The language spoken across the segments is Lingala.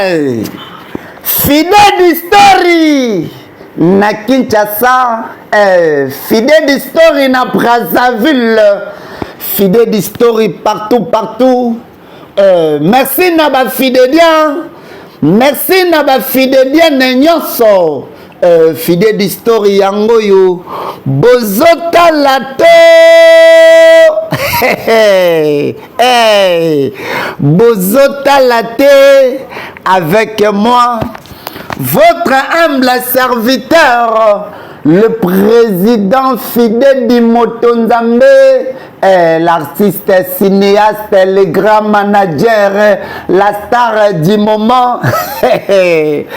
Hey, Fidèle Story na Kinshasa, hey, Fidèle Story na Brazzaville, Fidèle Story partout partout. Merci na ba Fidéliens, merci na ba Fidéliennes nyonso. Fidèle Story yango oyo bozotala to hey, bozotala te avec moi, votre humble serviteur, le président Fidèle Dimoto Nzambe, l'artiste cinéaste, le grand manager, la star du moment. Hey,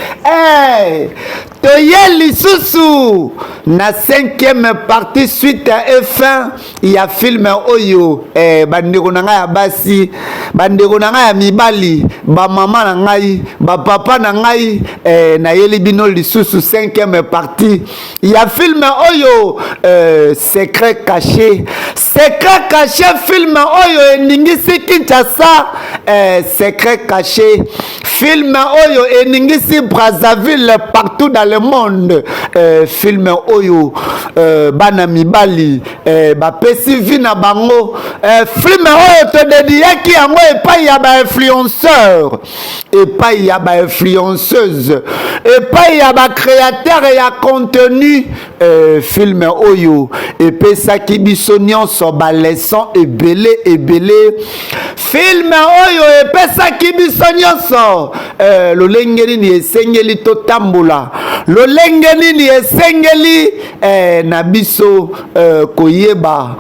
toye lisusu na cinquième partie, suite et fin ya film oyo. Bandeko na ngai ya basi, bandeko na ngai ya mibali, bamama na ngai, bapapa na ngai, nayeli bino lisusu cinquième partie ya film oyo, Secret caché. Secret caché, film oyo eningisi Kinshasa. Secret caché, film oyo eningisi Brazzaville, partout dans le monde. Film oyo bana mibali bapesi vie na bango. Film oyo todediaki yango epai ya bainfluenceur, epai ya bainfluenceuse, epai ya bacréateur ya contenu. Film oyo epesaki biso nyonso baleçon ebele ebele. Film oyo epesaki biso nyonso lolenge nini esengeli totambola, lolenge nini esengeli na biso koyeba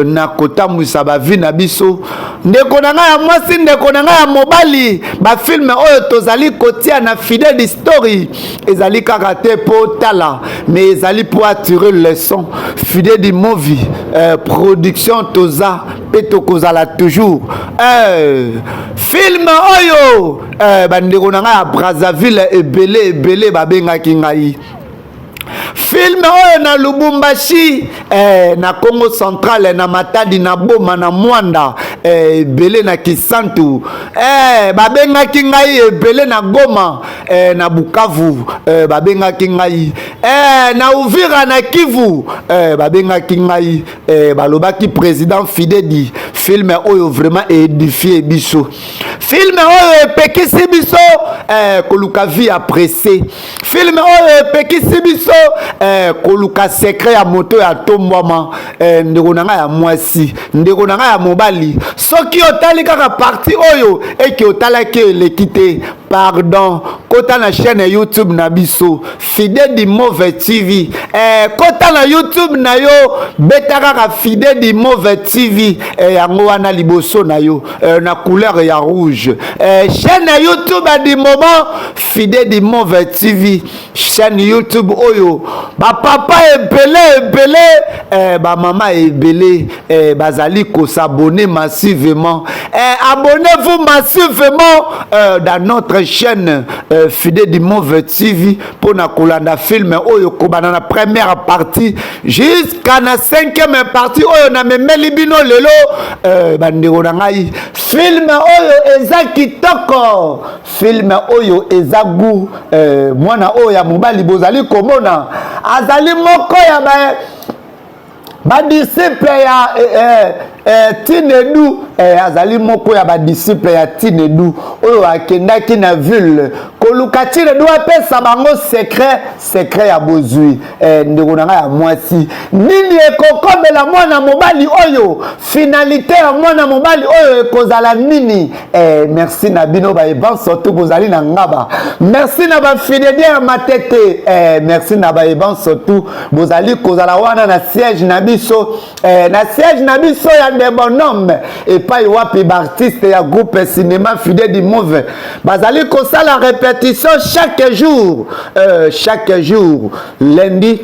na kotambwisa bavie na biso. Ndeko na ngai ya mwasi, ndeko na ngai ya mobali, bafilm oyo tozali kotia na Fidèle Story ezali kaka te mpo tala, mais ezali mpo attirer leçon. Fidèle Movie Production, toza mpe tokozala toujours. Film oyo, bandeko na ngai ya Brazzaville ebele ebele babengaki ngai. Film oyo na Lubumbashi, na Congo Central, na Matadi, na Boma, na Mwanda, ebele na Kisantu, babengaki ngai ebele na Goma, na Bukavu, babengaki ngai na Uvira, na Kivu, babengaki ngai, balobaki: "Président Fidedi, film oyo vraiment édifie biso. Film oyo epekisi biso koluka vie ya pressé. Film oyo epekisi biso koluka secret ya moto ya tombwama." Ndeko na ngai ya mwasi, ndeko na ngai ya mobali, soki otali kaka partie oyo eke otalaki eleki te, pardon, kota na chaîne YouTube na biso, Fidèle Move TV. Kota na YouTube na yo, beta kaka Fidèle Move TV, yango wana liboso na yo, na couleur ya rouge. Chaîne ya YouTube du moment, Fidèle Move TV, chaîne YouTube oyo bapapa ebele ebele, bamama ebele, bazali kos'abonner massivement. Abonnez-vous massivement dans notre chaîne Fidèle Move TV mpona kolanda film oyo kobanda na première partie jusqu'à na cinquième partie oyo namemeli bino lelo. Bandeko na ngai, film oyo eza kitoko, film oyo eza goût. Mwana oyo ya mobali bozali komona azali moko ya ba badisciple ya Tinedu. Azali moko ya badisciple ya Tinedu oyo akendaki na ville koluka Tinedu apesa bango secret, secret ya bozwi. Ndeko na ngai ya mwasi, nini ekokomela mwana mobali oyo? Finalité ya mwana mobali oyo ekozala nini? Merci na bino bayebanso tu bozali na Ngaba. Merci na bafidèle ya Matete. Merci na bayebanso tu bozali kozala wana na siège na biso, na siège na biso ya de Bonhomme, epai wapi baartiste ya groupe cinéma Fidèle du Move bazali kosala répétition chaque jour, chaque jour, lundi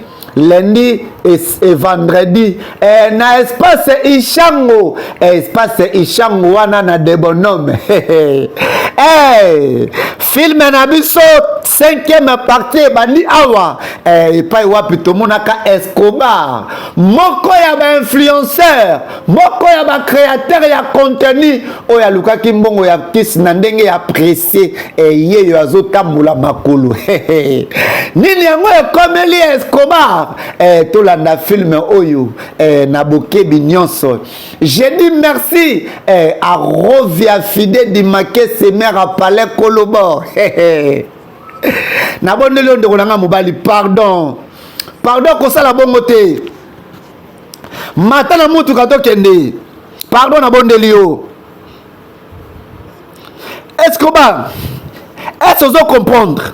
et vendredi, na espace Ishango, espace Ishango wana na de Bonhomme. Hey, film Film na biso cinquième partie ebandi awa eh, epai wapi tomonaka Escobar, moko ya bainfluenceur, moko ya bacréateur ya contenu oyo alukaki mbongo ya kisi na ndenge ya presse eh, yeyo azotambola makolo. Nini yango ekomeli Escobar eh, tolanda film oyo eh, na bokebi nyonso. Je dis merci eh, à Rovia Fide Dimakese, mère à Palais Kolobor. Nabondeli yo, ndeko na ngai mobali, pardon, pardon, kosala bongo te. Mata na mutuka tokende, pardon, nabondeli yo. Escobar, est-ce ozo comprendre?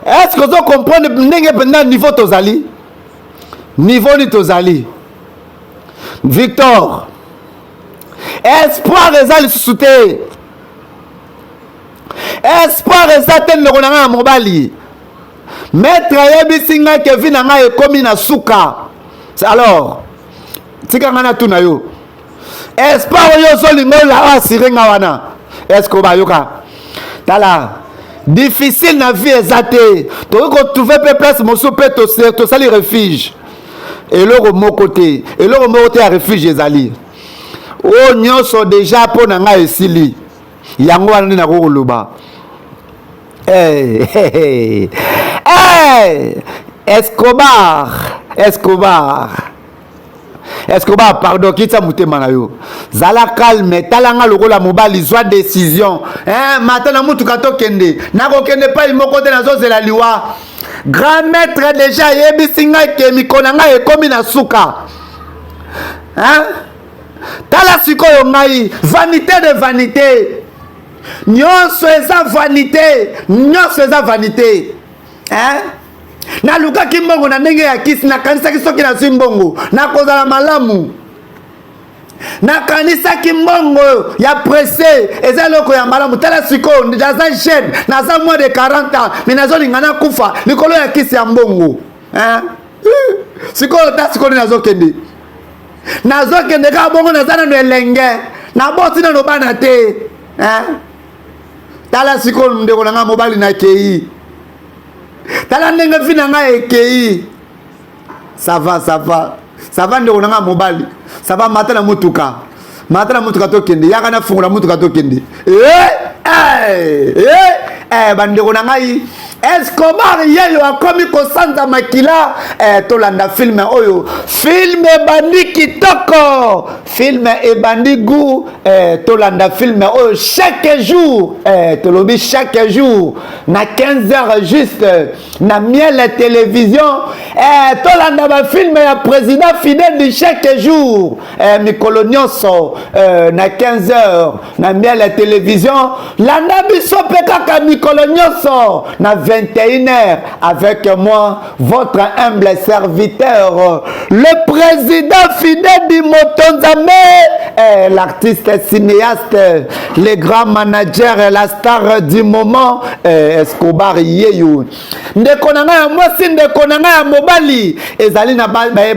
Est-ce que ozo comprendre ndenge mpenza niveau tozali, niveau nini tozali? Victor, espoir eza lisusu te, espoir eza te. Ndeko na ngai ya mobali, maître ayebisi ngai ke vie na ngai ekomi na suka. Alors tika ngai natuna yo, espoir oyo ozolinga ola asire nga wana, est-ce que bayoka? Tala, difficile na vie eza te. Tokoki kotrouver mpe place mosusu mpe tosali refuge. Eloko moko te, eloko moko te ya refuge ezali. Oyo nyonso déjà mpo na ngai esili. Yango wana nde nakoki koloba. Hey, hey, hey. Hey! Escobar, Escobar, Escobar, pardon, kitisa motema na yo, zala calme, talanga lokola mobali, zwa décision, hein? Mata na mutuka tokende. Nakokende epai moko te, nazozela liwa. Grand maître déjà ayebisi ngai ke mikolo na ngai ekomi na suka, hein? Tala sikoyo ngai, vanité de vanité, nyonso eza vanité, nyonso eza vanité, hein? Nalukaki mbongo na ndenge ya kisi, nakanisaki soki nazwi mbongo nakozala malamu. Nakanisaki mbongo ya presse eza eloko ya malamu. Tala sikoyo, naza jeune, naza moins de 40 ans, mais nazolinga nakufa likolo ya kisi ya mbongo, hein? Sikoyo ta sikoyo nde nazokende, nazokende kaka bongo. Naza nano elenge, naboti nano bana te, hein? Tala sikoyo, ndeko na ngai mobali, nakei. Tala ndenge vie na ngai ekei. Ça va, ça va, ça va, ndeko na ngai mobali, ça va. Mata na motuka, mata na motuka tokende. Yaka nafungola motuka tokende. Eh, eh, eh, eh, bandeko na ngai, Escobar yeyo akomi kosanza makila. Eh, tolanda film oyo. Film ebandi kitoko, film ebandi gu. Eh, tolanda film oyo chaque jour. Eh, tolobi chaque jour na 15 heures juste na Miel Télévision. Eh, tolanda bafilm ya président Fidèle du chaque jour, eh, mikolo nyonso, eh, na 15 heures na Miel Télévision. Landa biso mpe kaka mikolo nyonso na 21 heures avec moi, votre humble serviteur, le président Fidèle du Motonzame, eh, l'artiste cinéaste, le grand manager, la star du moment, eh, Escobar yeyo. Ndeko na ngai ya mwasi, ndeko na ngai ya mobali, ezali na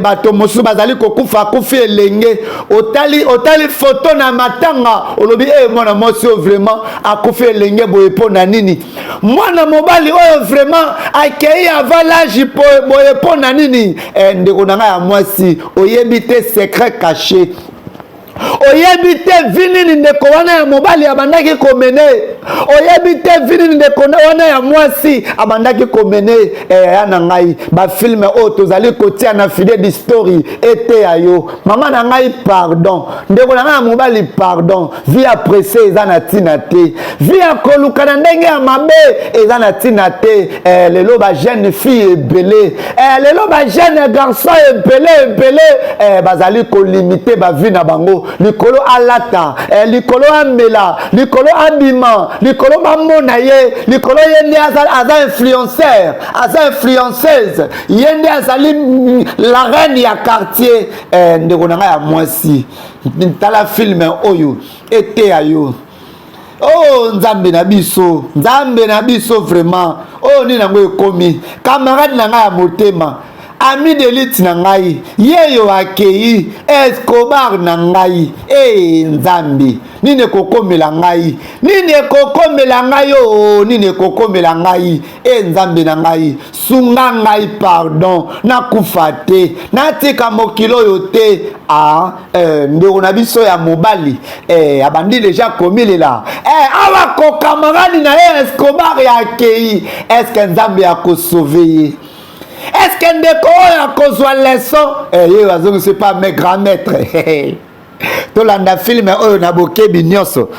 bato mosusu bazali kokufa, akufi elenge. Otali, otali foto na matanga, olobi: "E, mwana mwasi oyo vraiment akufi elenge boye mpo na nini? Mwana mobali oyo vraiment akei avant l'âge boye mpo na nini?" Eh, ndeko na ngai ya mwasi, oyebi te secret caché, oyebi te vie nini ndeko wana ya mobali abandaki komener, oyebi te vie nini ndeko wana ya mwasi abandaki komener. Ya na ngai, bafilm oyo tozali kotia na Fide d'History eteya yo. Mama na ngai, pardon. Ndeko na ngai ya mobali, pardon. Vie ya presse eza na ntina te, vie ya koluka na ndenge ya mabe eza na ntina te. Eh, lelo bajeune fille ebele, eh, lelo bajeune garçon ebele ebele, eh, bazali kolimiter bavie na bango likolo alata, eh, likolo amela, likolo abima, likolo bamona ye, likolo ye nde aza, aza influenceur, aza influenceuse, ye nde azali la reine ya quartier. Eh, ndeko na ngai ya mwasi, tala film oyo eteya yo. Oh, Nzambe na biso, Nzambe na biso, vraiment, oyo nini yango ekomi? Camarade na ngai ya motema Ami d'elite na ngai yeyo akei Escobar na ngai ee Nzambe nini ekokomela ngai nini ekokomela ngai o oh, nini ekokomela ngai e Nzambe na ngai sunga ngai pardon nakufa te natika mokili oyo te ah, eh, ndeko na biso ya mobali eh, abandi deja komilela eh, awa kokamaradi na ye Escobar ya akei eske Nzambe akosauve ye Est-ce que ndeko oyo akozwa leçon eh, ye azongisi pa mes grand maître tolanda filme oyo na bokebi nyonso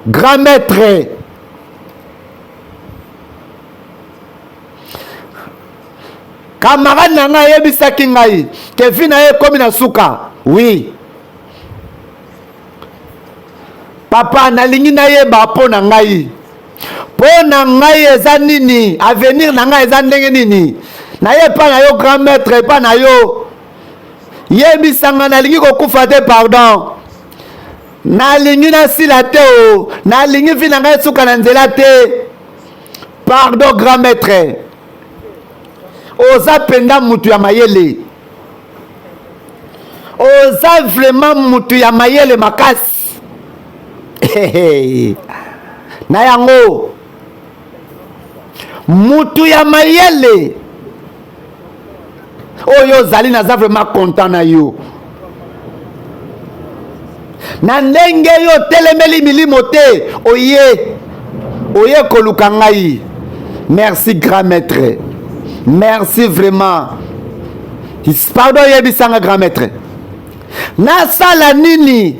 grand maître camarade na ngai ayebisaki ngai ke vi na ye ekomi na suka oui Papa nalingi nayeba mpo na ngai mpo na ngai eza nini avenir na ngai eza ndenge nini naye epai na yo grand maître epai na yo yebisa ngai nalingi kokufa te pardon nalingi nasila te o nalingi vi na ngai esuka na nzela te pardon grand maître oza mpenza motu ya mayele oza vraiment mutu ya mayele makasi na yango mutu ya mayele oyo ozali naza vraiment content na yo na ndenge yo otelemeli milimo te oye oye koluka ngai merci grand maître merci vraiment pardon yebisanga grand maître nasala nini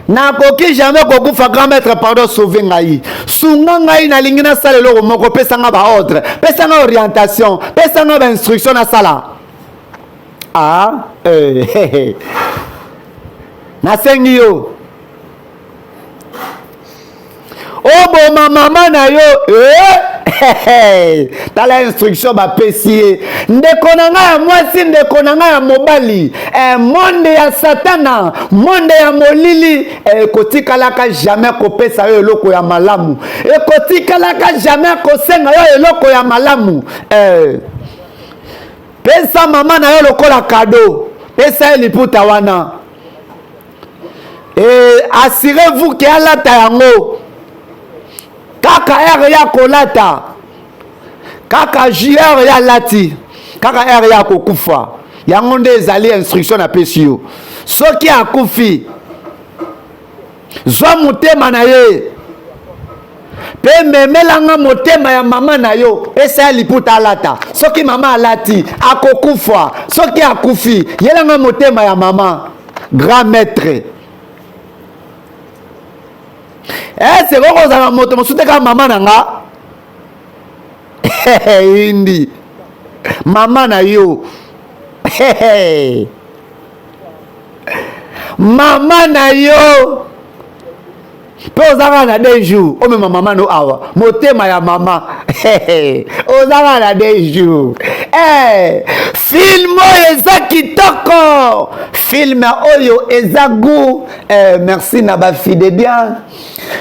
nakoki jamais kokufa grand maître pardon sauve ngai sunga ngai nalingi nasala eloko moko pesa nga baordre pesa nga orientation pesa nga bainstruction nasala ah, eh, hey, hey. nasengi yo oboma mama na yo eh? tala instruction bapesi ye ndeko na ngai ya mwasi ndeko na ngai ya mobali eh, monde ya satana monde ya molili eh, ekotikalaka jamais kopesa yo eloko ya malamu ekotikalaka jamais kosenga yo eloko ya malamu eh, pesa mama na yo lokola kado pesa ye liputa wana Et assurez-vous que alata yango kaka heure ya kolata kaka heure ya alati kaka heure ya kokufa yango nde ezali instruction napesi yo soki akufi zwa motema na ye mpe memela nga motema ya mama na yo pesa ya liputa alata soki mama alati akokufa soki akufi yela nga motema ya mama grand maître ese eh, okozala moto mosusu te kaka mama na nga indi mama na yo mama na yo mpe oza kaka na deux jours omema mama no awa motema ya mama oza kaka na deux jours eh, film oyo eza kitoko film oyo eza gout eh, merci na bafidedian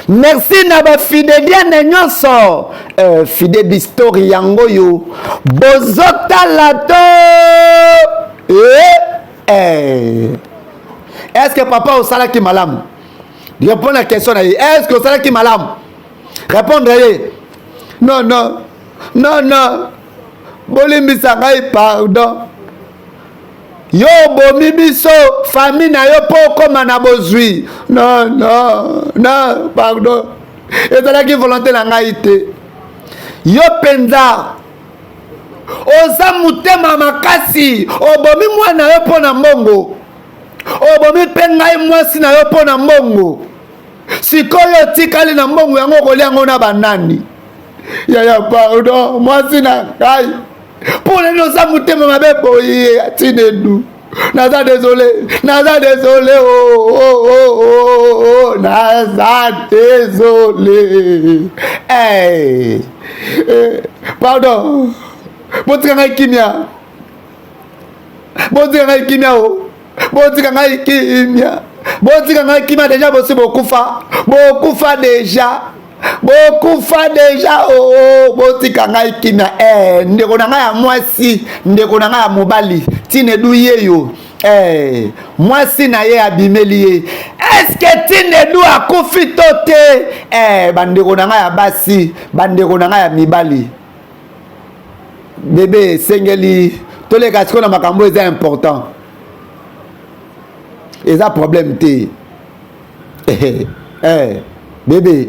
merci na bafidediane nyonso eh, fide distori yango oyo bozotala to eh, eh. est ce que papa osalaki malamu Répondre la question na ye. Est-ce que osalaki malamu? Répondre ye. Non non. Non non. Bolimbisa ngai pardon. Yo obomi biso famille na yo mpo okoma na bozwi. Non non non pardon. Ezalaki volonté na ngai te. Yo mpenza oza motema makasi obomi mwana yo mpo na mbongo obomi mpe ngai mwasi na yo mpo na mbongo sikoyo otikali na mbongo yango okolia yango na banani yaya pardon mwasi na ngai mpo nini oza motema mabe boye atinedu naza desole naza desole oh, oh, oh, oh, oh, naza desole hey. Eh, pardon botika ngai kimia botika ngai kimia o botika ngai kimia botika ngai kimia deja bosi bokufa bokufa deja. Bokufa deja oo oh, oh, botika ngai kimia eh, ndeko na ngai ya mwasi, ndeko na ngai ya mobali, Tinedu yeyo eh, mwasi na ye abimeli ye. Eske Tinedu akufi to te? Eh, bandeko na ngai ya basi, bandeko na ngai ya mibali, bebe esengeli toleka sikoyo na makambo eza important, eza problème te. Eh, eh, bebe,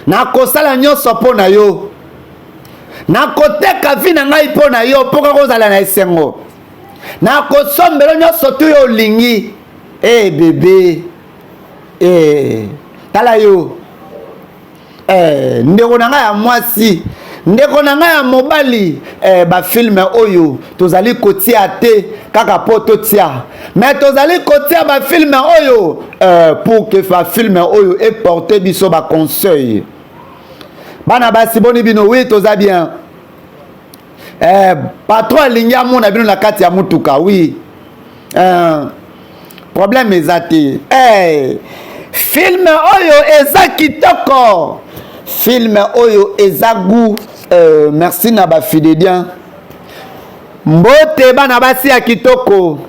nakosala nyonso mpo na yo, nakoteka vi na ngai mpo na yo, mpo kaka ozala na esengo, nakosombelo nyonso tu yo olingi. Eh, bebe, eh, tala yo. Eh, ndeko na ngai ya mwasi, ndeko na ngai ya mobali, eh, bafilme oyo tozali kotia te kaka mpo totia, me tozali kotia bafilme oyo eh, pour que bafilme oyo eporte biso baconseil. Bana basi, boni bino? Oui, toza bien. Eh, patron alingi amona bino na kati ya motuka. Oui, eh, problème eza te. Eh, filme oyo eza kitoko, filme oyo eza goût. Eh, merci na bafidédien. Mbote bana basi ya kitoko,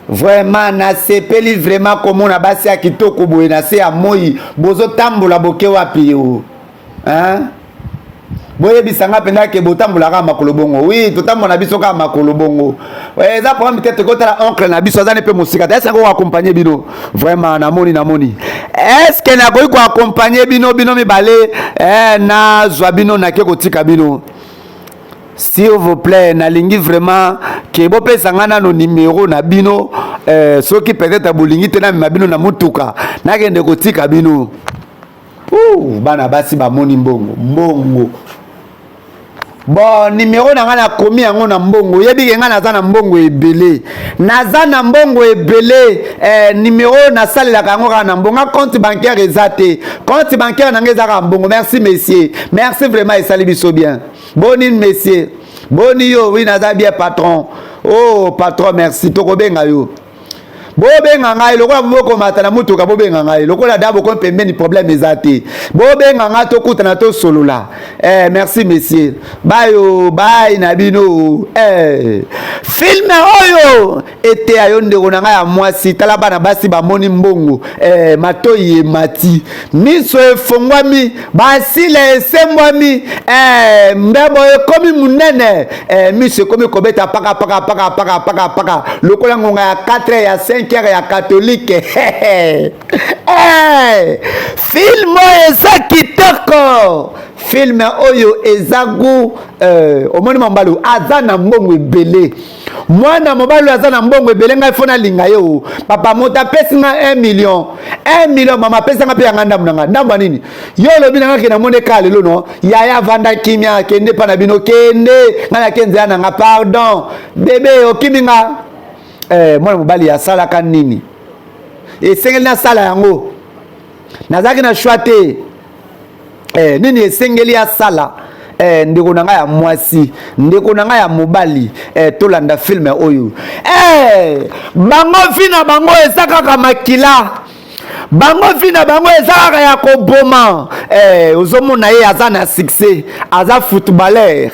vraiment nasepeli vraiment komona basi ya kitoko boye na se ya moi. Bozotambola boke wapi yo, hein? Boyebisa nga mpenza ke botambolaka makolo bongo? Oui, totambola na biso kaka makolo bongo. Eza problème te. Tokotala oncle na biso, aza ne mpe mosika te. Est-ce koaccompagne bino? Vraiment namoni, namoni. Est-ce nakoki koaccompagne bino, bino mibale? Eh, nazwa bino, nake kotika bino, s'il vous plaît. Nalingi vraiment ke bopesa nga nano numero na bino. Eh, soki peut-être bolingi te, namema bino na motuka, nakende kotika bino. Ouh, bana basi bamoni mbongo, mbongo. Bon, numero na ngai nakomi yango na mbongo. Oyebi ke ngai naza na mbongo ebele, naza na mbongo ebele. Eh, numero nasalelaka yango kaka na mbongo. Compte bancaire eza te, compte bancaire na ngai eza kaka mbongo. Merci monsieur, merci vraiment, esali biso bien. Boni monsieur, boni yo? Oui, naza bien patron. Oh patron, merci, tokobenga yo. Bobenga ngai lokola bokomata na motuka, bobenga ngai lokola da bokomi pembeni, problème eza te. Bobenga ngai, tokutana, tosolola. Eh, merci monsieur, bayo bai na bino. Eh, filme oyo eteya yo ndeko na ngai ya mwasi. Tala bana basi bamoni mbongo. Eh, matoi emati, miso efongwami, basila esembwami. Eh, mbebo ekomi monene. Eh, miso ekomi kobeta paka paka paka paka paka paka lokola ngonga ya 4 ya 5 heures ya katolike. Eh, filme oyo eza kitoko, filme oyo eza goût. Eh, omoni mobali aza na mbongo ebele, mwana mobali oyo aza na mbongo ebele, ngai fo nalinga ye o. Papa, moto apesi nga 1 million, 1 million. Mama apesanga mpe yanga ndambo na nga. Ndambo ya nini? Yo olobi na nga ke namoni kaka lelo. No yaya, avanda kimia, kende mpa na bino, kende, ngai nake nzela na nga. Pardon bebe, okimi nga. Eh, mwana mobali asalaka nini? Esengeli nasala yango, nazalaki na choix te. Eh, nini esengeli asala? Eh, ndeko na ngai ya mwasi, ndeko na ngai ya mobali, eh, tolanda filme oyo. Eh, bango vi na bango eza kaka makila, bango vi na bango eza kaka ya koboma. Eh, ozomona ye aza na succès, aza footballeur,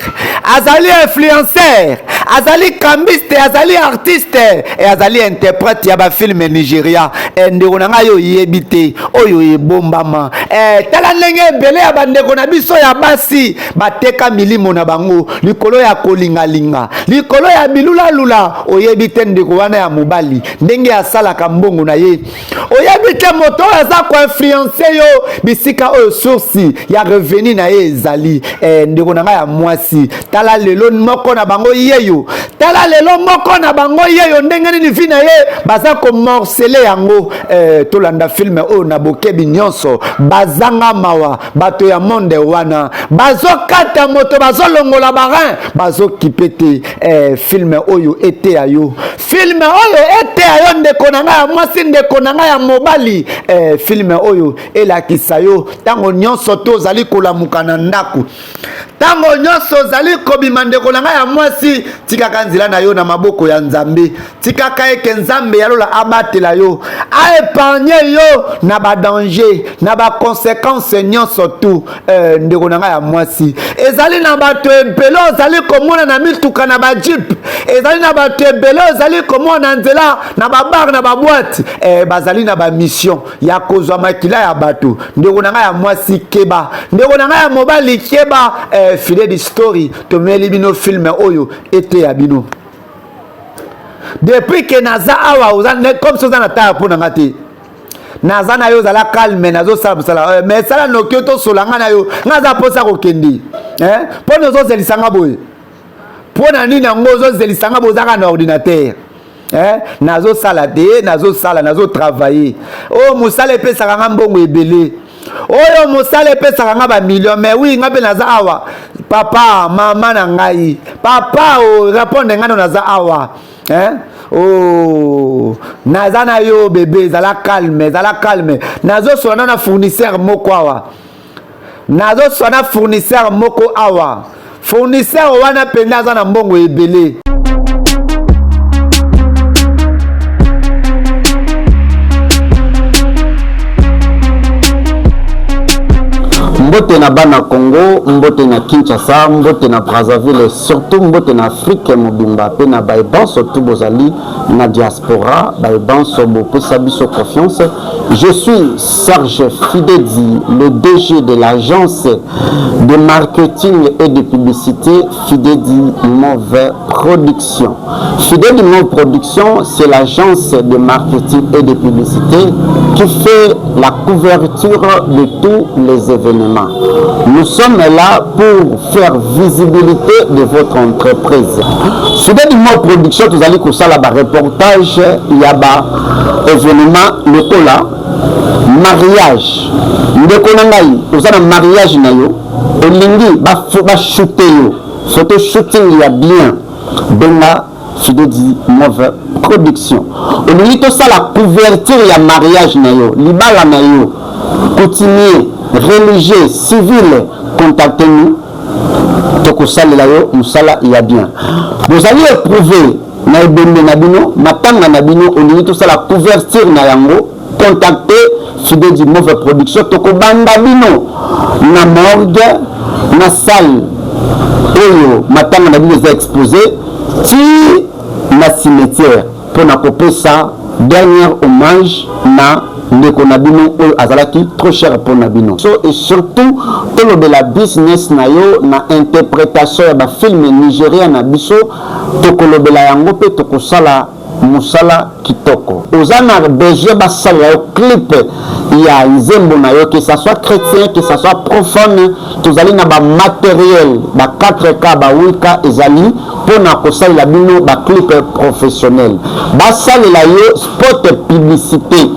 azali influenceur, azali cambiste, azali artiste e azali interprète ya bafilme Nigeria. Eh, ndeko na ngai, oyebi te oyo ebombama. Eh, tala ndenge ebele ya bandeko na biso ya basi bateka milimo na bango likolo ya kolingalinga, likolo ya bilulalula. Oyebi te ndeko wana ya mobali ndenge asalaka mbongo na ye. Oyebi te moto oyo aza koinfluence yo, bisika oyo source ya revenu na ye ezali. Eh, ndeko na ngai ya mwasi, tala lelo moko na bango yeyo, tala lelo moko na bango yeyo, ndenge nini vi na ye baza komorceler yango. Eh, tolanda filme oyo na bokebi nyonso. Bazanga mawa, bato ya monde wana bazokata moto, bazolongola barein, bazokipe te. Eh, filme oyo eteya yo, filme oyo eteya yo ndeko na ngai ya mwasi, ndeko na ngai ya mobali. Eh, filme oyo elakisa yo ntango nyonso to ozali kolamuka na ndako. Ntango nyonso ozali kobima, ndeko na ngai ya mwasi, tikaka nzela na yo na maboko ya Nzambe. Tikaka eke Nzambe ya lola abatela yo, aépargne yo na badanger, na baconséquence nyonso tu. Ndeko na ngai ya mwasi, ezali na bato ebele ozali komona na mituka, na bajeep, ezali na bato ebele ozali komona na nzela, na babar, na baboîte, bazali na bamission ya kozwa makila ya bato. Ndeko na ngai ya mwasi, keba. Ndeko na ngai ya mobali, keba. Fidedi Story tomeli bino film oyo eteya bino. Depuis que naza awa, oza comme si oza na taya mpo na nga te. Naza na yo, ozala calme, nazosala mosala, mais sala noki tosola nga na yo. Nga aza mposa kokende mpo na ozozelisa nga boye. Mpo na nini yango ozozelisa nga boye? Ozaka na ordinateur, eh? Nazosala te, nazosala, nazotravaille. Oyo mosala epesaka nga mbongo ebele, oyo mosala epesaka nga bamillion. Mais oui, nga mpe naza awa. Papa, mama na ngai, papa, o répondre ngai no, naza awa, eh? Oh, naza na yo bébé, ezala calme, ezala calme. Nazosola na fournisseur moko awa, nazosola na fournisseur moko awa. Fournisseur wana mpenza aza na mbongo ebele. Mbote na bana Congo, mbote na Kinshasa, mbote na Brazzaville, surtout mbote na Afrique mobimba mpe na baebanso tu bozali na diaspora, baebanso bopesa biso confiance. Je suis Serge Fidedi, le DG de l'agence de marketing et de publicité Fidedi Move Production. Fidedi Move Production, c'est l'agence de marketing et de publicité qui fait la couverture de tous les événements. Nous sommes là pour faire visibilité de votre entreprise. Fidedi Move Production, tozali kosala ba reportage ya ba événement lokola mariage. Ndeko na ngai, oza na mariage na yo, olingi bashoote yo photo shooting ya bien, benga Fidedi Move Production. Olingi tosala couverture ya mariage na yo, libala na yo, coutumier, religieux, civil, contacte nous, tokosalela yo mosala ya bien. Bozali éprouvé na ebembe na bino, matanga na bino, olingi tosala couverture na yango, contacte Fidedi Move Production. Tokobanda bino na morgue, na salle oyo matanga na bino eza exposé, ti na cimetière, mpona kopesa dernier hommage na ndeko na bino oyo azalaki trop cher mpona bino. So et surtout tolobela business na yo na interprétation ya bafilm nigérien na biso, tokolobela yango mpe tokosala mosala kitoko. Oza na besoin basalela yo clip ya nzembo na yo, que ça soit chrétien, que ça soit profane, tozali na bamatériel, ba 4K, ba 8K ezali mpona kosalela bino baclip professionnel, basalela yo spot publicité.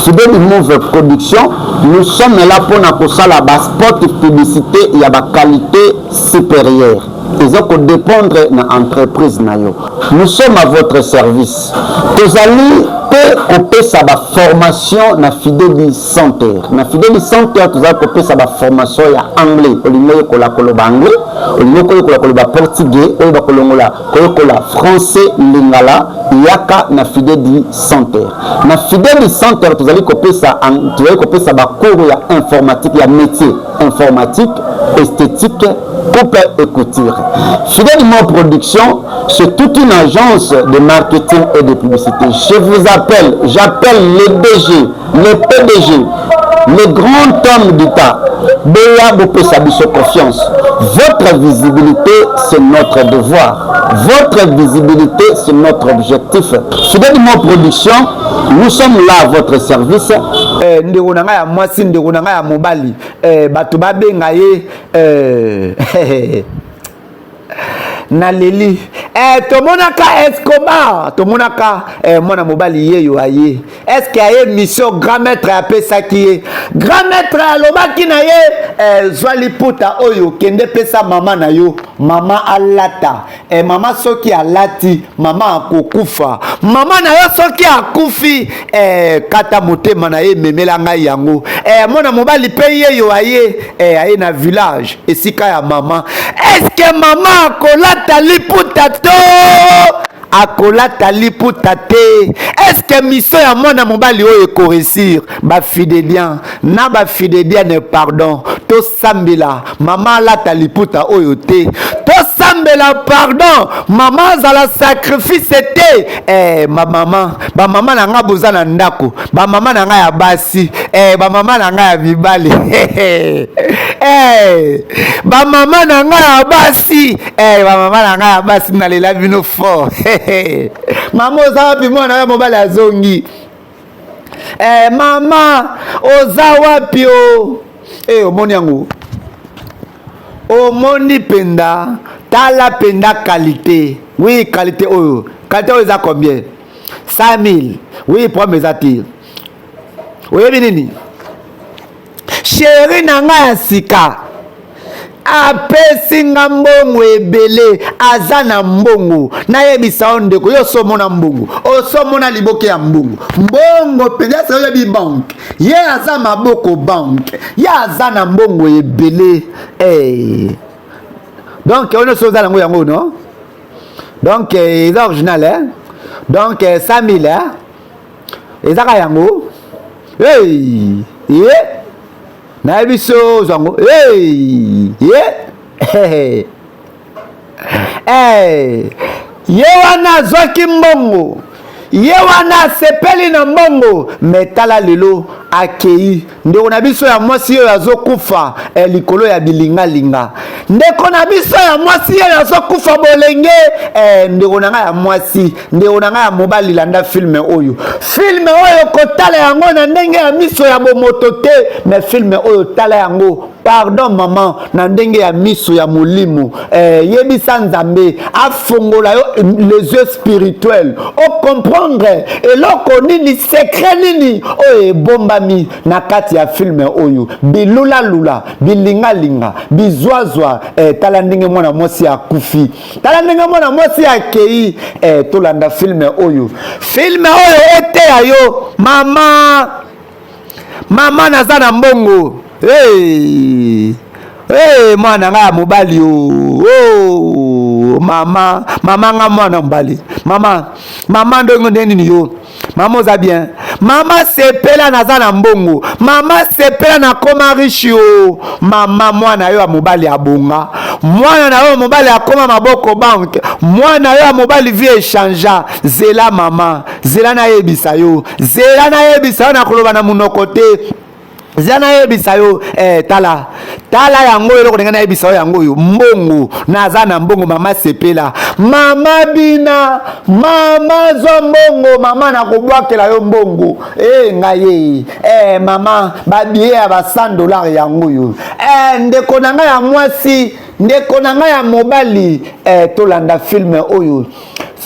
Fideli Move Production, nous sommes là mpona kosala baspot publicité ya baqualité supérieure. Eza kodépendre na entreprise na yo. Nous sommes à votre service. Tozali mpe kopesa baformation na Fideli Center. Na Fideli Center tozali kopesa baformation ya anglais. Olingi oyekola koloba anglais, olingi koyekola koloba portugais, oyeba kolongola koyekola français, lingala, yaka na Fideli Center. Na Fideli Center tozali kopesa bacours ya informatique, ya métier informatique, esthétique, coupe et couture. Fidèle Mo Production, c'est toute une agence de marketing et de publicité. Je vous appelle, j'appelle les DG, les PDG, les grands hommes d'État. Boya bopesa biso confiance. Votre visibilité, c'est notre devoir. Votre visibilité, c'est notre objectif. Fidèle Mo Production, nous sommes là à votre service. Ndeko na ngai ya mwasi, ndeko na ngai ya mobali, bato babenga ye naleli. Tomonaka Escobar, tomonaka mwana mobali yeyo aye. Eske aye mission grand maître apesaki ye? Grand maître alobaki na ye, zwa liputa oyo, kende pesa mama na yo. Mama alata e, mama soki alati, mama akokufa. Mama na yo soki akufi e, kata motema na ye, ememela ngai yango e. Mwana mobali mpe yeyo aye e, aye na village esika ya mama. Eske mama akolata liputa to akolata liputa te? Eske mission ya mwana mobali oyo ekoréussir? Bafidélien na bafidélienne, pardon, tosambela mama alata liputa oyo te. Tosambela, pardon, mama azala sacrifice te. Eh, bamama, bamama na nga boza na ndako, bamama na ngai ya basi, eh, bamama na ngai ya mibali, eh, bamama na ngai ya basi, eh, bamama na ngai ya basi, nalela bino fort. Mama, oza wapi? Mwana ya mobali azongi. Eh, mama, oza wapi? O eh, omoni yango, omoni mpenza, tala mpenza qualité. Oui, qualité oyo, qualité oyo eza combien? 100 000. Oui, problème eza te. Oyebi nini, chéri na ngai ya sika apesi nga mbongo ebele, aza na mbongo. Nayebisa yo ndeko, yo osomona mbongo, osomona liboke ya mbongo, mbongo mpenza. Ese oyebi banque, ye aza maboko banque, ye aza na mbongo ebele. Hey. Donc oyo nyonso oza nango yango, non? Donc eza original, eh? Donc 100 000, eh? Ezaka yango. Hey! Ye nayebi so ozwa yango. Hey! Ye hey! Ye wana azwaki mbongo, ye wana asepeli na mbongo, mais tala lelo akei. Ndeko na biso ya mwasi oyo azokufa eh, likolo ya bilingalinga. Ndeko na biso ya mwasi oyo azokufa bolenge eh, ndeko na ngai ya mwasi, ndeko na ngai ya mobali, landa film oyo. Film oyo, kotala yango na ndenge ya miso ya bomoto te, mais film oyo, tala yango, pardon mama, na ndenge ya miso ya molimo eh, yebisa Nzambe afongola yo les yeux spirituels, ocomprendre eloko nini, secret nini oyo ebombami na kati ya film oyo. Bilulalula, bilingalinga, bizwazwa eh, tala ndenge mwana mwasi akufi, tala ndenge mwana mwasi akei eh, tolanda film oyo. Film oyo eteya yo mama. Mama, naza na mbongo. Hey! Hey, mwana ngai ya mobali o oh, mama, mama nga mwana mobali, mama, mama, ndenge nde nini yo mama oza bien? Mama, sepela, naza na mbongo. Mama, sepela, nakoma riche o. Mama, mwana yo ya mobali abonga, mwana na yo ya mobali akoma maboko banque, mwana yo ya mobali vie echangea. Zela mama, zela nayebisa yo, zela nayebisa yo, nakoloba na monoko te. Zela nayebisa yo eh, tala, tala yango, eloko ndenge nayebisa yo yango oyo. Mbongo, naza na mbongo. Mama, sepela. Mama, bina. Mama, zwa mbongo. Mama, nakobwakela yo mbongo e, ngai ye eh, mama, babillet ya ba 100 $ yango oyo eh, ndeko na ngai ya mwasi, ndeko na ngai ya mobali eh, tolanda film oyo.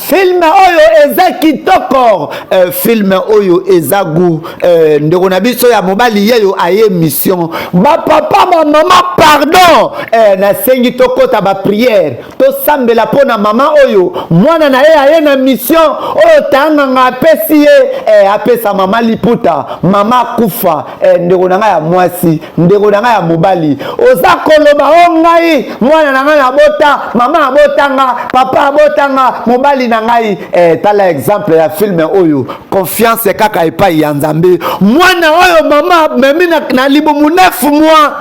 Film oyo eza kitoko eh, film oyo eza goût eh, ndeko na biso ya mobali yeyo aye mission. Bapapa, bamama, pardon eh, nasengi tokɔta baprière, tosambela mpo na mama oyo. Mwana na ye aye na mission oyo tanganga apesi ye eh, apesa mama liputa, mama akufa eh, ndeko na ngai ya mwasi, ndeko na ngai ya mobali, oza koloba o ngai mwana na ngai nabota, mama abotanga, papa abotanga, mobali na ngai eh, tala exemple ya film oyo. Confiance kaka epai ya Nzambe. Mwana oyo mama amemi na, na libumu 9 mois,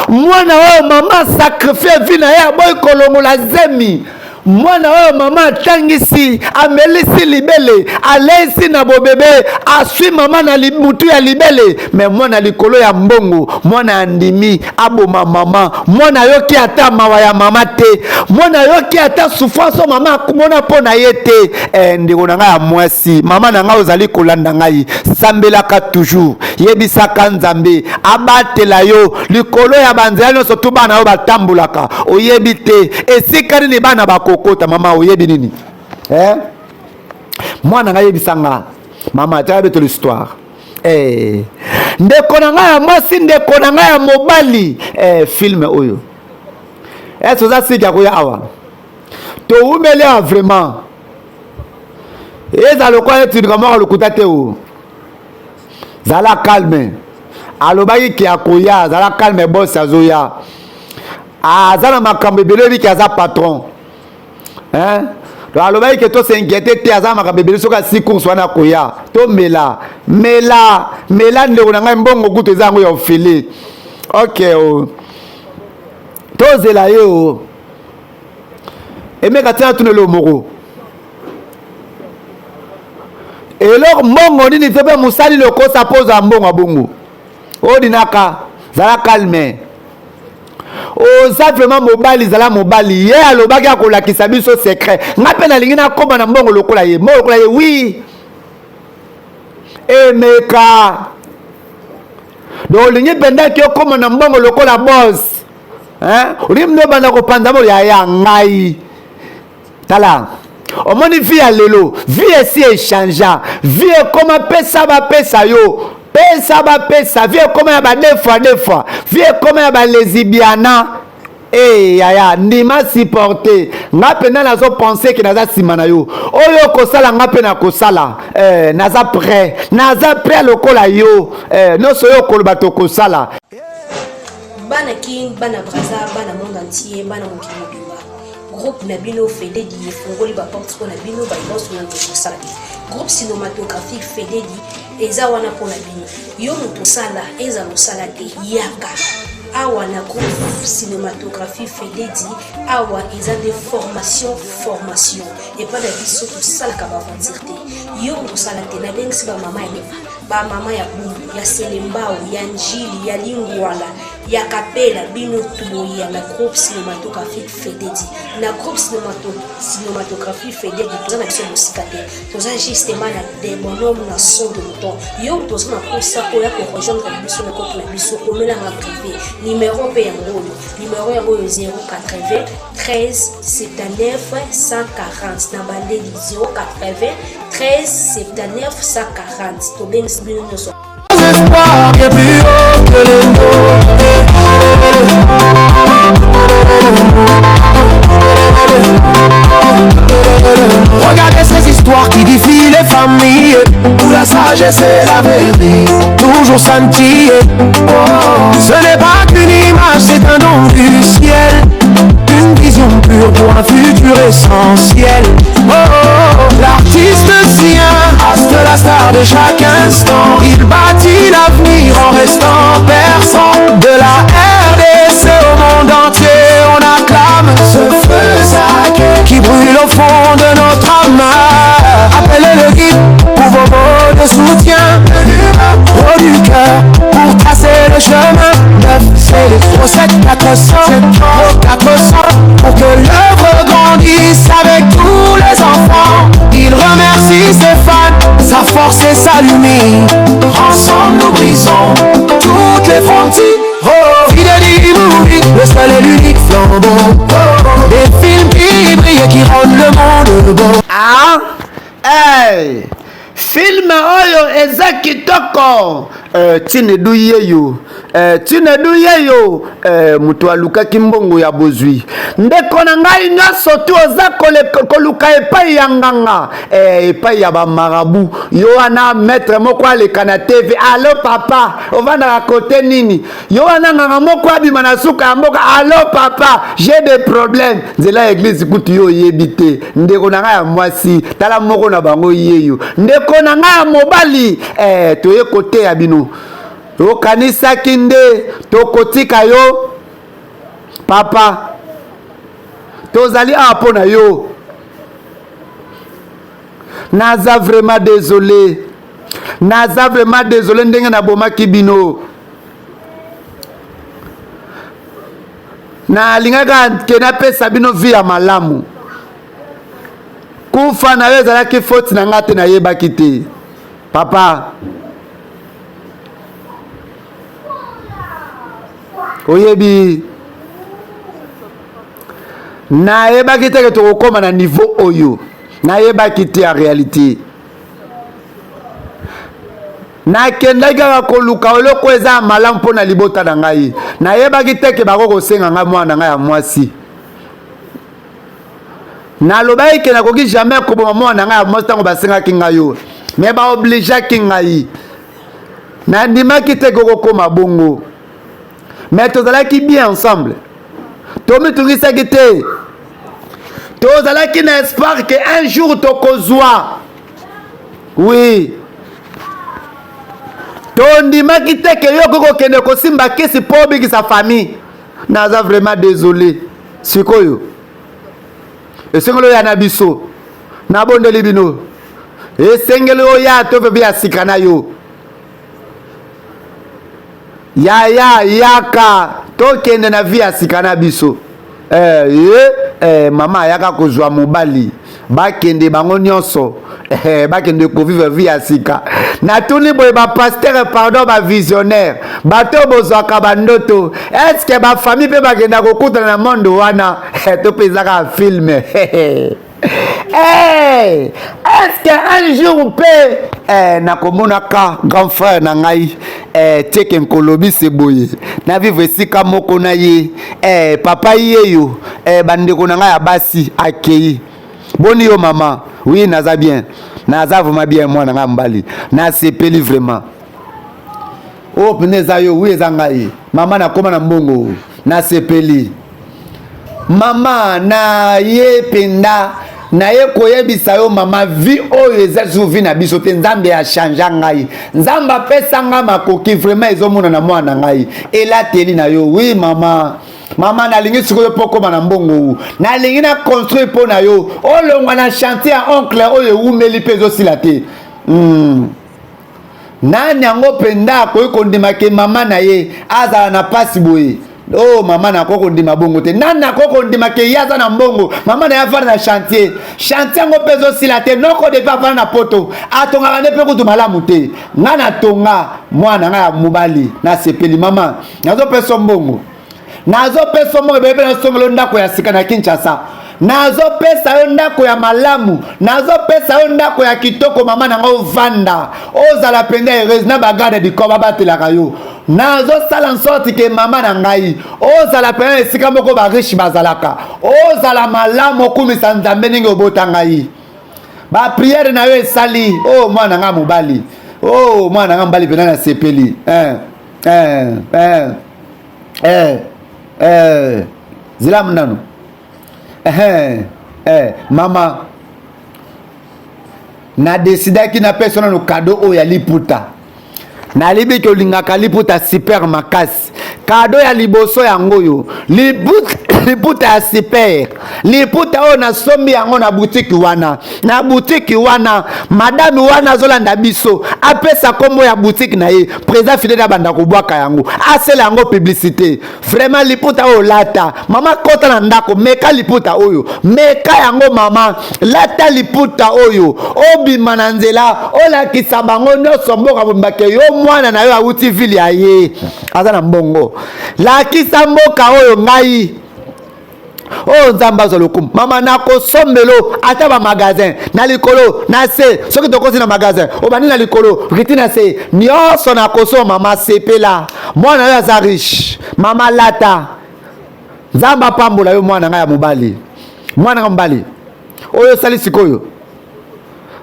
mwana oyo mama sacrifie vie na ye, aboyi kolongola zemi, mwana oyo mama atangisi, amelisi libele, aleisi na bobebe, aswi mama na mutu ya libele, mais mwana likolo ya mbongo, mwana andimi aboma mama. Mwana ayoki ata mawa ya mama te, mwana ayoki ata souffrance oyo mama akomona mpo na ye te eh, ndeko na ngai ya mwasi, mama na ngai ozali kolanda ngai, sambelaka toujours, yebisaka Nzambe abatela yo likolo ya banzela nyonso tu bana oyo batambolaka. Oyebi te esika nini bana bakokota. Mama, oyebi nini eh? Mwana ngai, yebisa nga mama, tika beto l'histoire eh. Ndeko na ngai ya mwasi, ndeko na ngai ya mobali eh, film oyo. Ese oza siki ya koya awa? Towumeli awa vraiment. Eza lokola neti likambo moko lokuta te o. Zala calme. Alobaki ke akoya, zala calme boss azoya. Aza na makambo ebele oyebi ke aza patron. Hein? Donc alobaki ke to s'inquiéter te aza na makambo ebele soki asi course wana akoya. Tomela, mela, mela ndeko na ngai mbongo kutu eza yango ya ofele. Ok oh. Tozela ye o. Emeka tina tuna eloko moko. Eloko mbongo nini te mpe mosali lokosa mpo ozwa mbongo ya bongo. Odinaka, zala calme. Oza vraiment mobali, zala mobali. Ye alobaki akolakisa biso secret. Nga mpe nalingi nakoma na mbongo lokola ye. Mbongo lokola ye, oui. Emeka. Donc olingi mpenza ke okoma na mbongo lokola boss. Hein? Olingi mpenza obanda kopanza mbongo ya ya ngai. Tala. Omoni vie ya lelo, vie esi echangea. Vie ekoma pesa bapesa yo. Pesa bapesa, vie ekoma ya ba deux fois deux fois. Vie ekoma ya ba lesbiana. Hey, yaya ndima supporter nga mpenza nazo pense ke naza nsima na yo oyo okosala nga mpe nakosala eh, naza prêt naza prêt lokola yo eh, nyonso oyo okoloba tokosala. Bana Kin, bana Brazza, bana monde entier, bana mokili mobimba. Groupe na bino Fededi efungoli ba porte mpo na bino baye banso na kosala te. Groupe cinématographique Fededi eza wana mpo na bino. Yo moto osala ezala osala te, yaka awa na groupe cinématographie Fededi. Awa eza nde formation, formation epai na biso tosalaka ba aventure te. Yo moto osala te, nabengisi ba mama ya Lemba, ba mama ya Bumbu, ya Selembao, ya Njili, ya Lingwala, ya Kapela, bino toboya na groupe cinématographique Fededi. Na groupe cinématographie Fededi toza na biso mosika te, toza justement na des bonhommes na son de mouton. Yo toza na posa oya ko rejoindre biso na groupe na biso, komelanga privé numéro mpe yango oyo, numéro yango oyo 080 13 79 140 na bandeli 080 13 79 140. Tobengisi bino nyonso. Espoir est plus haut que les mots. Regardez ces histoires qui défient les familles, où la sagesse et la vérité toujours scintillent. Oh, ce n'est pas qu'une image, c'est un don du ciel, une vision pure pour un futur essentiel. Oh, oh, oh. L'artiste sien, reste la star de chaque instant. Il bâtit l'avenir en restant perçant. De la RDC au monde entier, on acclame ce feu sacré qui brûle au fond de notre âme. Appelez le guide pour vos mots de soutien, producteur pour tracer le chemin. 9, 0, 7, 400, 400, pour que l'œuvre grandisse avec tous les enfants. Il remercie ses fans, sa force et sa lumière. Ensemble nous brisons toutes les frontières. Oh, Fideli Movie, le seul et l'unique flambeau. Oh, des films qui brillent et qui rendent le monde beau. Ah, hey. Film oyo eza kitoko. Chinedu yeyo. Chinedu yeyo. Moto alukaki mbongo ya bozwi. Ndeko na ngai nyonso tu oza koluka epai ya nganga, epai ya ba marabu. Yo wana maître moko aleka na TV. Allo papa, ovandaka kote nini? Yo wana nganga moko abima na suka ya mboka. Allo papa, j'ai des problèmes. Nzela ya église kutu yo oyebi te. Ndeko na ngai ya mwasi, tala moko na bango yeyo. Ndeko na ngai ya mobali, toye koteya bino. Okanisaki nde tokotika yo papa, tozali awa mpo na yo. Naza vraiment désolé, naza vraiment désolé ndenge nabomaki bino. Nalingaka ke napesa bino vie ya malamu. Kufa na yo ezalaki faute na nga te, nayebaki te papa. Oyebi, nayebaki te ke tokokóma na niveau oyo, nayebaki te en réalité. Nakendaki kaka koluka eloko eza ya malamu mpo na libota na ngai. Nayebaki te ke bako kosenga ngai mwana na ngai ya mwasi. Nalobaki ke nakoki jamais koboma mwana na ngai ya mwasi ntango basengaki ngai yo, me baobligeaki ngai, nandimaki te kokokoma bongo. Me tozalaki bien ensemble, tomitungisaki te, tozalaki na espoir ke un jour tokozwa. Oui, tondimaki te ke yo okoki kokende kosimba kisi mpo obikisa famille. Naza vraiment désolé. Sikoyo esengeli oya na biso, nabondeli bino, esengeli oya to ya sika na yo. Yaya, yaka tokende na vie ya sika na biso. Eh, ye eh, mama ayaka kozwa mobali, bakende bango nyonso eh, bakende kovivre vie ya sika. Natuni boye bapasteur, pardon, bavisionnaire, bato oyo bozwaka bandoto, estce bafamille mpe bakenda kokutana na monde wana? Eh, to mpe ezaka film. Hey, est-ce que un jour mpe eh, nakomonaka grand frère na ngai eh, Tieke Nkolobi se boye na vivre esika moko na ye eh, papa yeyo eh, bandeko na ngai ya basi akei boni yo mama? Oui, naza bien, naza vraiment bien, mwana ngai mobali, nasepeli vraiment. Oyo mpenza eza yo? Oui, eza ngai mama, nakóma na mbongo, nasepeli mama. Na ye mpenza naye koyebisa yo mama, vie oyo eza lisusu vie na biso te. Nzambe achange ngai, Nzambe apesa ngai makoki, vraiment ezomonana mwana na ngai elateli na yo. Oui mama, mama nalingi sikoyo mpo okóma na mbongo, nalingi na construire mpo na yo, olongwa na chantier ya oncle oyo ewumeli mpe ezosila te. Nani yango mpenza akoki kondima ke mama na ye azala na mpasi boye? O oh, mama, nakoki kondima bongo te. Nani nakoki kondima ke ye aza na mbongo, mama na ye afanda na chantier, chantier yango mpe ezosila te? Noko depe afanda na poto, atongaka nde mpe kutu malamu te. Ngai natonga, mwana ngai ya mobali, nasepeli mama, nazopesa mbongo, nazopesa mbongo ebele mpe nasongela ndako ya sika na Kinshasa. Nazopesa yo ndako ya malamu, nazopesa yo ndako ya kitoko mama na ngai, ovanda, ozala mpenza heureuse na bagarde du corps babatelaka yo. Nazosala nsorte ke mama na ngai ozala mpenza esika moko bariche bazalaka, ozala malamu, okumisa Nzambe ndenge obota ngai. Bapriere na yo esali o oh, mwana ngai mobali, o oh, mwana ngai mobali mpenza, nasepeli eh, eh, eh, eh, eh. Zilamu nano eh, eh, mama, nadesidaki napesa nano kado oyo ya liputa. Nalibiki olingaka liputa super makasi. Kado ya liboso yango oyo, liputa ya super, liputa oyo nasombi yango na butiki wana, na butiki wana. Madame wana azolanda biso, apesa nkombo ya butiki na ye, président Fidele abanda kobwaka yango, asala yango publicité. Vraiment, liputa oyo lata mama, kota na ndako, meka liputa oyo, meka yango mama, lata liputa oyo, obima na nzela, olakisa bango nyonso, mboka mobimba ke yo mwana na yo awuti ville ya ye aza na mbongo. Lakisa mboka oyo ngai oyo Nzambe azwa lokumu. Mama, nakosombelo ata bamagasin na likolo na se. Soki tokosi na magasin, obandi na likolo, riti na se, nyonso nakosomba. Mama, sepela, mwana oyo aza riche. Mama, lata, Nzambe apambola yo mwana ngai ya mobali, mwana ngai mobali oyo osali sikoyo.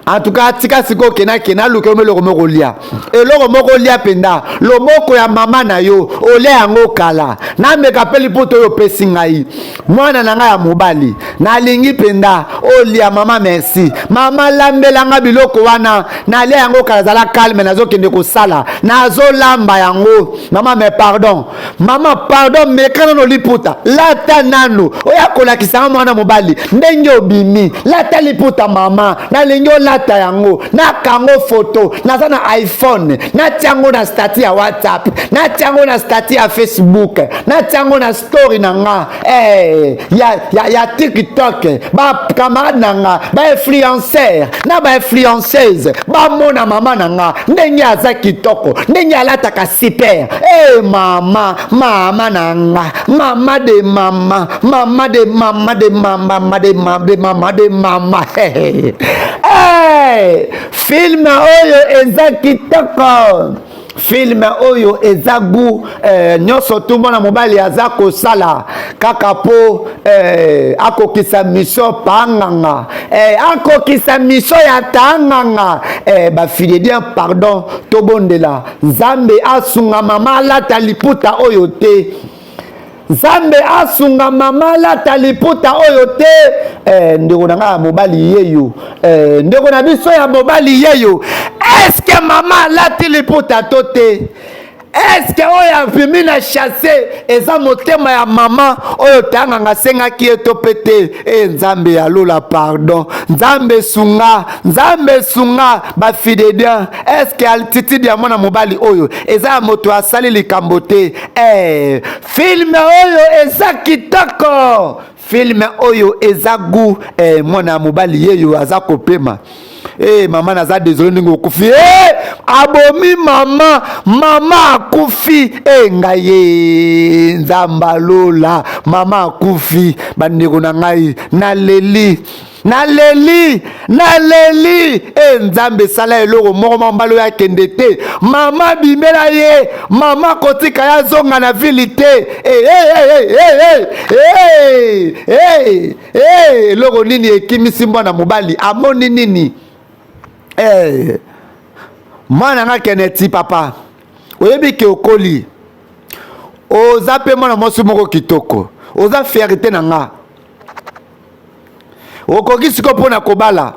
En tout cas, tika sikoyo, kena kena aluka yo eloko moko olia, eloko moko olia mpenza loboko ya mama na yo, olia yango kala. Nameka mpe liputa oyo opesi ngai, mwana na ngai ya mobali, nalingi mpenza olia. Mama, merci mama, lambelanga biloko wana, nalia yango kala. Zala calme, nazokende kosala, nazolamba yango mama. Mais pardon mama, pardon, meka nano liputa, lata nano oyo akolakisanga mwana mobali ndenge obimi. Lata liputa mama, nalingi olata yango, nakango foto, naza na iPhone, natia yango na statut ya WhatsApp, natia yango na statut ya Facebook, natia yango na story na nga eh, ya TikTok, bacamarade na nga bainfluenceur na bainfluenceuse bamona mama na nga ndenge aza kitoko, ndenge alataka super. E mama, mama na nga, mama de mama, mama de mama de mama, mama de mama de mama de mama. Hey, film oyo eza kitoko. Film oyo eza gout eh, nyonso tu mwana mobali aza kosala kaka mpo eh, akokisa mission panganga eh, akokisa mission ya tanganga eh, bafiledien pardon, tobondela Nzambe asunga mama alata liputa oyo te. Nzambe asunga mama alata liputa oyo te. Eh, ndeko na ngai ya mobali yeyo, eh, ndeko na biso ya mobali yeyo, eske mama alati liputa to te? Eske oyo abimi na chasse eza motema ya mama oyo tanganga asengaki ye to mpe te? E Nzambe ya lola, pardon. Nzambe sunga, Nzambe sunga bafidedian. Eske altitude ya mwana mobali oyo eza ya moto asali likambo te? Eh, filme oyo eza kitoko, filme oyo eza gu. Eh, mwana ya mobali yeyo aza kopema. Eh, mama naza désolé ndenge okufi. Eh, abomi mama, mama akufi. Eh, ngai ye Nzambe alola, mama akufi. Bandeko na ngai, naleli, naleli, naleli. E Nzambe, esala eloko moko mambala oyo akende te. Mama bimela ye, mama kotika ye azonga na vili te. E, e, e, e, e, e, e, eloko nini ekimisi mwana mobali? Amoni nini? E, mwana nga Keneti, papa, oyebi ke okoli, oza mpe mwana mwasi moko kitoko, oza fierté na nga. Okoki sikoyo mpo na kobala.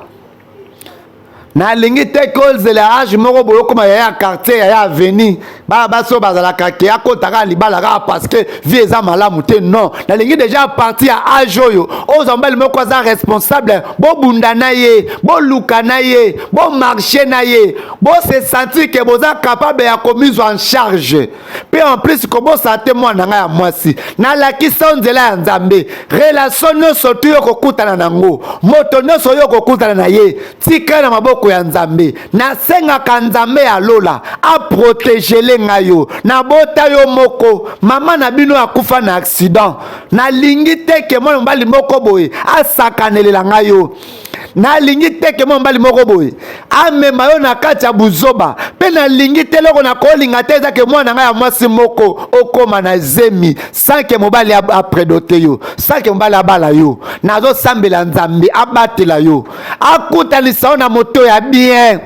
Nalingi te kozela age moko boye okoma yaya quartier, yaya avenue, bana basi oyo bazalaka ke akota kaka libala kaka parce que vie eza malamu te. Non, nalingi déjà à partir ya age oyo ozwa mobali moko aza responsable, bobunda na ye, boluka na ye, bomarche na ye, bose sentir ke boza capable ya komizwa en charge. Mpe en plus, kobosana te, mwana na ngai ya mwasi, nalakisa yo nzela ya Nzambe. Relation nyonso tu yo kokutana nango, moto nyonso oyo okokutana na ye, tika na maboko ya Nzambe. Nasengaka Nzambe ya lola aprotegele ngai yo. Nabota yo moko, mama na bino akufa na accident. Nalingi te ke mwana mobali moko boye asakanelela ngai yo. Nalingi te ke mwa mobali moko boye amema yo na kati ya buzoba. Mpe nalingi te, eloko nakolinga te eza ke mwana ngai ya mwasi moko okóma na zemi sans ke mobali apredote yo, sans ke mobali abala yo. Nazosambela Nzambe abatela yo, akutanisa yo na moto ya bien,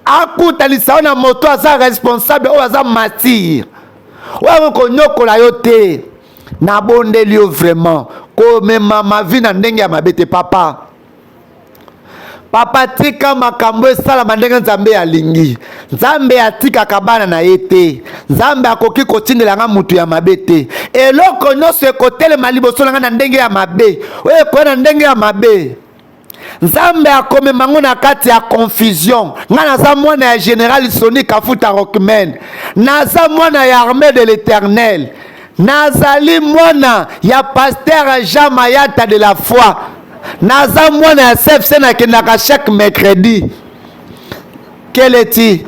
akutanisa yo na moto aza responsable, oyo aza mature, oyo akoki konyokola yo te. Nabondeli yo vraiment, komema mavi na ndenge ya mabe te. Papa, papa, tika makambo esalama ndenge Nzambe alingi. Nzambe atikaka bana na ye te. Nzambe akoki kotindela nga mutu ya mabe te. Eloko nyonso ekotelema liboso na nga na ndenge ya mabe, oyo ekoya na ndenge ya mabe, Nzambe akomema ngo na kati ya confusion. Nga naza mwana ya général Soni Kafuta Rockman, naza mwana ya Armée de l'Éternel, nazali mwana ya pasteur Jean Mayata de la foi, naza mwana ya CFC, nakendaka chaque mercredi. Keleti,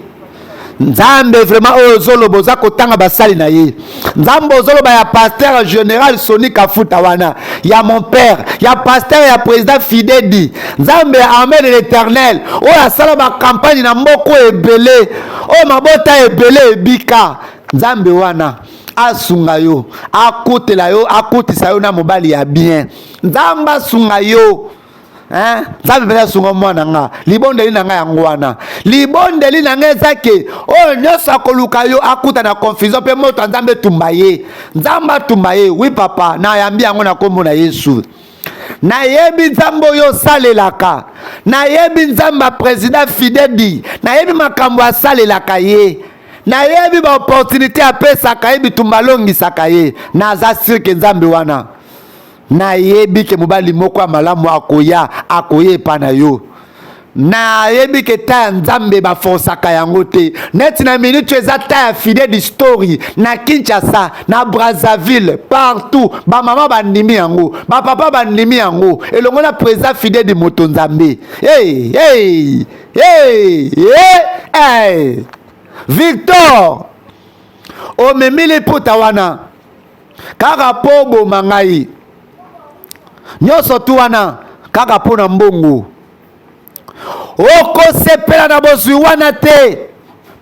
Nzambe vraiment oyo ozoloba, oza kotanga basali na ye. Nzambe ozoloba ya pasteur général Soni Kafuta wana, ya mon père, ya pasteur ya président Fidedi, Nzambe ya Armée de l'Éternel oyo asala bacampagne na mboka ebele, oyo mabota ebele ebika. Nzambe wana asunga yo, akutela yo, akutisa yo na mobali ya bien. Nzambe asunga yo. Hein? Nzambe mpenza asunga mwana nga. Libondeli na ngai yango wana. Libondeli na ngai eza ke oyo nyonso akoluka yo akuta na confusion, mpe moto ya Nzambe etumba ye. Nzambe atumba ye. Oui papa, nayambi yango na nkombo na Yesu. Nayebi Nzambe oyo osalelaka, nayebi Nzambe ya président Fidedi, nayebi makambo asalelaka ye, nayebi baopportunité apesaka ye, bitumba alongisaka ye. Naza sûr ke Nzambe wana, nayebi ke mobali moko ya malamu akoya, akoya epa na yo. Nayebi ke ta ya Nzambe baforsaka yango te. Neti na minute eza ta ya Fidèle Story na Kinshasa, na Brazzaville, partout bamama bandimi yango, bapapa bandimi yango elongo na président Fidèle moto Nzambe. Hey, hey, hey, hey, hey. Victor, omemi liputa wana kaka mpo oboma ngai. Nyonso tu wana kaka mpo na mbongo. Okosepela na bozwi wana te.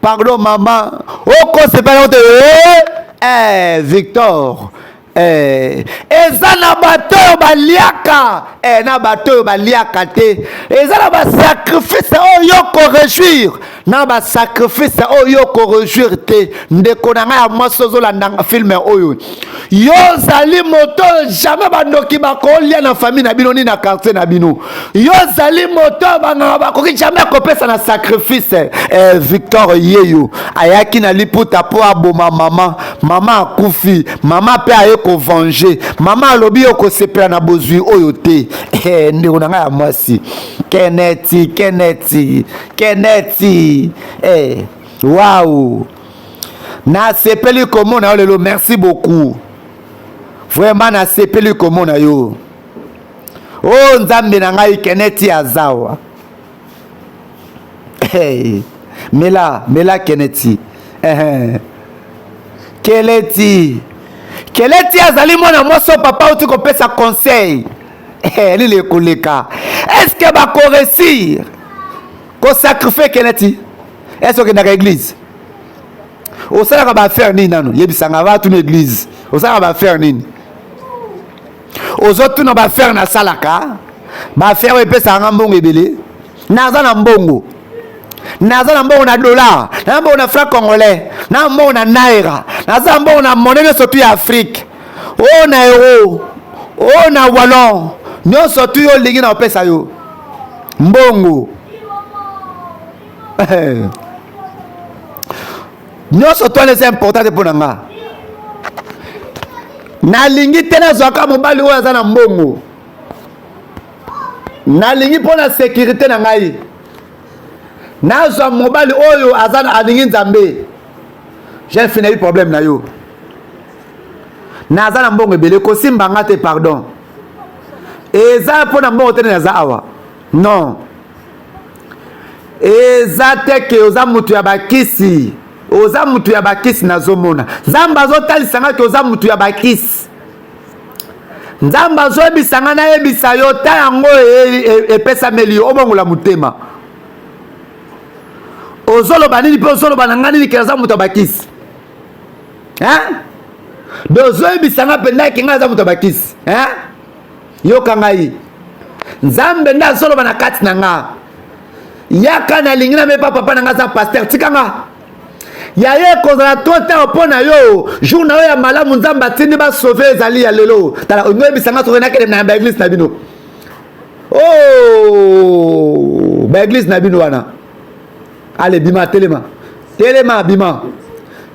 Pardon mama, okosepela yango te. Eh, eh, Victor Eh, eza na bato oyo baliaka eh, na bato oyo baliaka te. Eza na basacrifice oyo yo korejuire na basacrifice oyo yo korejuire te. Ndeko na ngai ya mwasi, ozolanda filme oyo, yo ozali moto oyo jamais bandoki bakolia na famille na bino ni na quartier na bino. Yo ozali moto oyo banganga bakoki jamais kopesa na sacrifice. Eh, Victor yeyo ayaki na liputa mpo aboma mama. Mama akufi, mama mpe aye kovange. Mama alobi yo kosepela na bozwi oyo te. Eh, ndeko na ngai ya mwasi Keneti, Keneti, Keneti, eh, wow, nasepeli komona yo lelo. Merci beaucoup, vraiment nasepeli komona yo. O oh, Nzambe na ngai, Keneti azawa. Hey, mela mela Keneti. Eh, Keleti, Keleti azali mwana mwasi oyo papa auti kopesa conseil. Eh, lili ekoleka, est-ce bakoresir kosacrifie Keleti? Est-ce okendaka église? Osalaka baaffaire nini? Nano yebisanga, batuna église, osalaka baaffaire nini? Ozotuna baaffaire nasalaka, baaffaire oyo epesaka nga mbongo ebele. Naza na mbongo, naza na mbongo na dollar, naza mbongo na franc congolais, na mbongo na naira, naza na mbongo na monnaie nyonso tu ya Afrique, oyo na euro, oyo na wallon, nyonso tu yo olingi na opesa yo mbongo nyonso to wana eza important te mpo na nga. Nalingi te nazwaka mobali oyo aza na mbongo. Nalingi mpo na sécurité na ngai nazwa mobali oyo aza alingi Nzambe. Jeune fille, nayebi problème na yo. Naza na mbongo ebele, kosimba nga te, pardon. Eza mpo na mbongo te nde naza awa, non. Eza te ke oza mutu ya bakisi, oza mutu ya bakisi. Nazomona Nzambe azotalisa nga ke oza mutu ya bakisi. Nzambe azoyebisa nga nayebisa yo, ta yango epesameli yo, obongola motema. Ozoloba nini mpe ozoloba na nga nini ke aza moto ya bakisi, hein? De ozoyebisa nga mpenza ke nga aza moto ya bakisi, hein? Yoka ngai, Nzambe nde azoloba na kati na nga. Yaka, nalingi na mepa papa na nga aza pasteur. Tika nga yaye, ekozala trop tard mpo na yo. Jour na yo ya malamu Nzambe atindi basauve ezali ya lelo. Tala, olingi oyebisa nga soki nakende na baeglise na bino? Oh, baeglise na bino wana. Ale, bima, telema, telema, bima,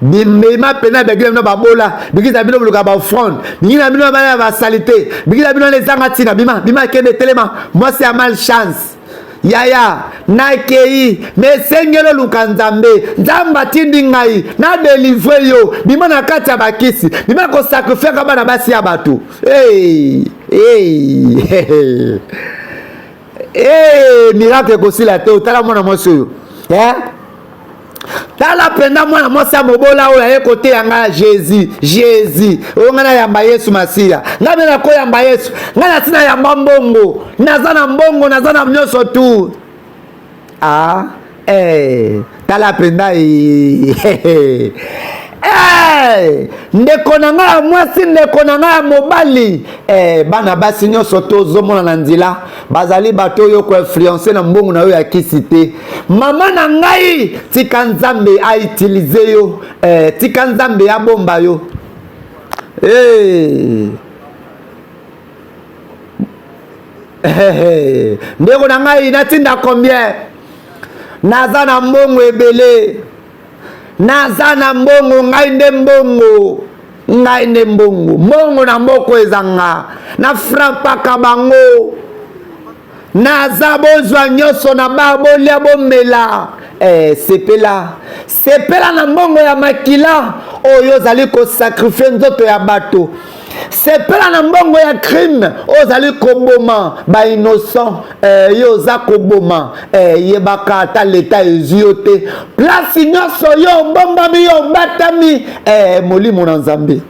bima pena. Baeglise na bino babola, bigise na bino boluka baoffrande, bingi na bino bana ya basalite, bingi na bino wana ezanga ntina. Bima, bima, kende, telema, mwasi ya mal chance. Yaya, nakei me esengeli oluka Nzambe. Nzambe atindi ngai nadelivre yo. Bima na kati ya bakisi, bima kosacrifiaka bana basi ya bato. Hey, hey, hey. Hey, miracle ekosila te. Otala mwana mwasi oyo, eh? Tala mpenza mwana mwasi ya mobola oyo aye koteya ngai Jésus, Jésus oyo. Ngai nayamba Yesu Masiya, ngai mpe nakoyamba Yesu. Ngai nasi nayamba mbongo, naza na mbongo, naza na nyonso tu. Ah, eh, tala mpenza eh, ndeko na ngai ya mwasi, ndeko na ngai ya mobali, eh, bana basi nyonso tozomona na nzela bazali bato oyo koinfluence na mbongo na yo ya kisi te. Mama na ngai, tika Nzambe autilize yo, eh, tika Nzambe abomba yo. Hey. Hey. Ndeko na ngai, natinda combien? Naza na mbongo ebele, naza na mbongo, ngai nde mbongo, ngai nde mbongo. Mbongo na mboko ezanga na frappaka bango. Naza bozwa nyonso na bar, bolia, bomela, eh, sepela, sepela na mbongo ya makila oyo ozali kosakrifie nzoto ya bato. Sepela na mbongo ya crime oyo ozali koboma bainnocent. Eh, yo oza koboma, eh, yebaka ata leta ezwi yo te. Place nyonso yo obombami, yo obatami, eh, molimo na Nzambe.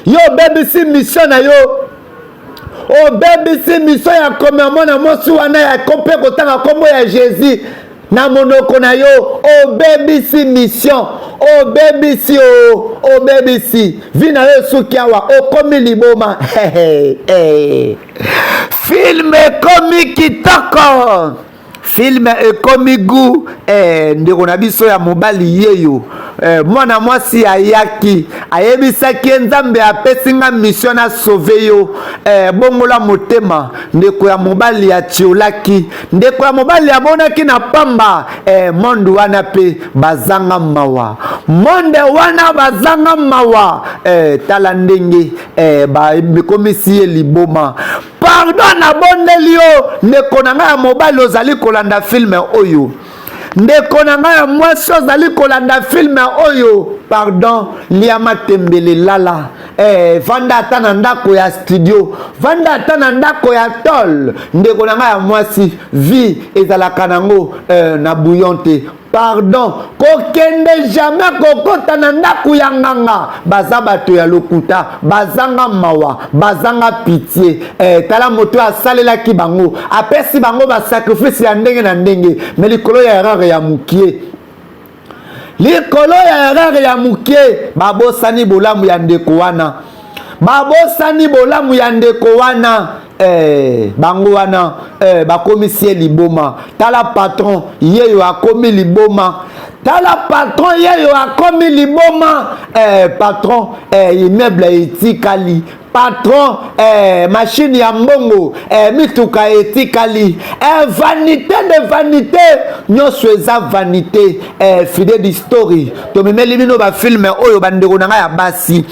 Yo obebisi mission na yo, obebisi mission ya komia mwana mwasi wana ya mpe kotanga nkombo ya Jésus. Na monoko na yo obebisi mission, obebisi o obebisi vie na yo, esuki awa, okomi liboma. Film ekomi kitoko, film ekomi gu. Ndeko na biso ya mobali yeyo, mwana mwasi ayaki, ayebisaki ye: "Nzambe apesi nga mission na sauve yo, bongola motema." Ndeko ya mobali atiolaki, ndeko ya mobali amonaki na pamba. Monde wana mpe bazanga mawa, monde wana bazanga mawa. Tala ndenge bakomisi ye liboma. Pardon, nabondeli yo, ndeko na ngai ya mobali ozali kolanda film oyo, ndeko na ngai ya mwasi ozali kolanda film oyo, pardon, lia matembele, lala, vanda ata na ndako ya studio, vanda ata na ndako ya tol. Ndeko na ngai ya mwasi, vie ezalaka nango na bouillon te. Pardon, kokende jamais kokɔta na ndako ya nganga. Baza bato ya lokuta, bazanga mawa, bazanga pitié. Tala moto asalelaki bango, apesi bango basacrifice ya ndenge na ndenge, mais likolo ya erreur ya mokie, likolo ya erreur ya mokie, babosani bolamu ya ndeko wana, babosani bolamu ya ndeko wana. Bango wana bakomisi ye liboma. Tala patron yeyo akomi liboma, tala patron yeyo akomi liboma. Patron, immeuble etikali, patron, machine ya mbongo, mituka etikali. Vanité de vanité, nyonso eza vanité. Fide d'history, tomemeli bino bafilm oyo, bandeko na ngai ya basi,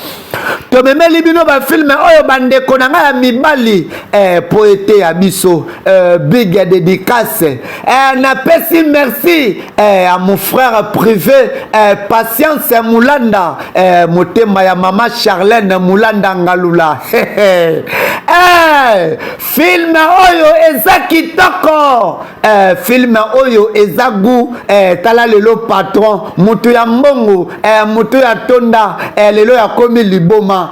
tomemeli bino bafilm oyo, bandeko na ngai ya mibali, po ete ya biso. Big dédicace, napesi merci à mon frère privé, Patience Mulanda, motema ya mama Charlène Mulanda Ngalula. Film oyo eza kitoko, film oyo eza gu. Tala lelo patron, moto ya mbongo, moto ya tonda, lelo yakomi liboma.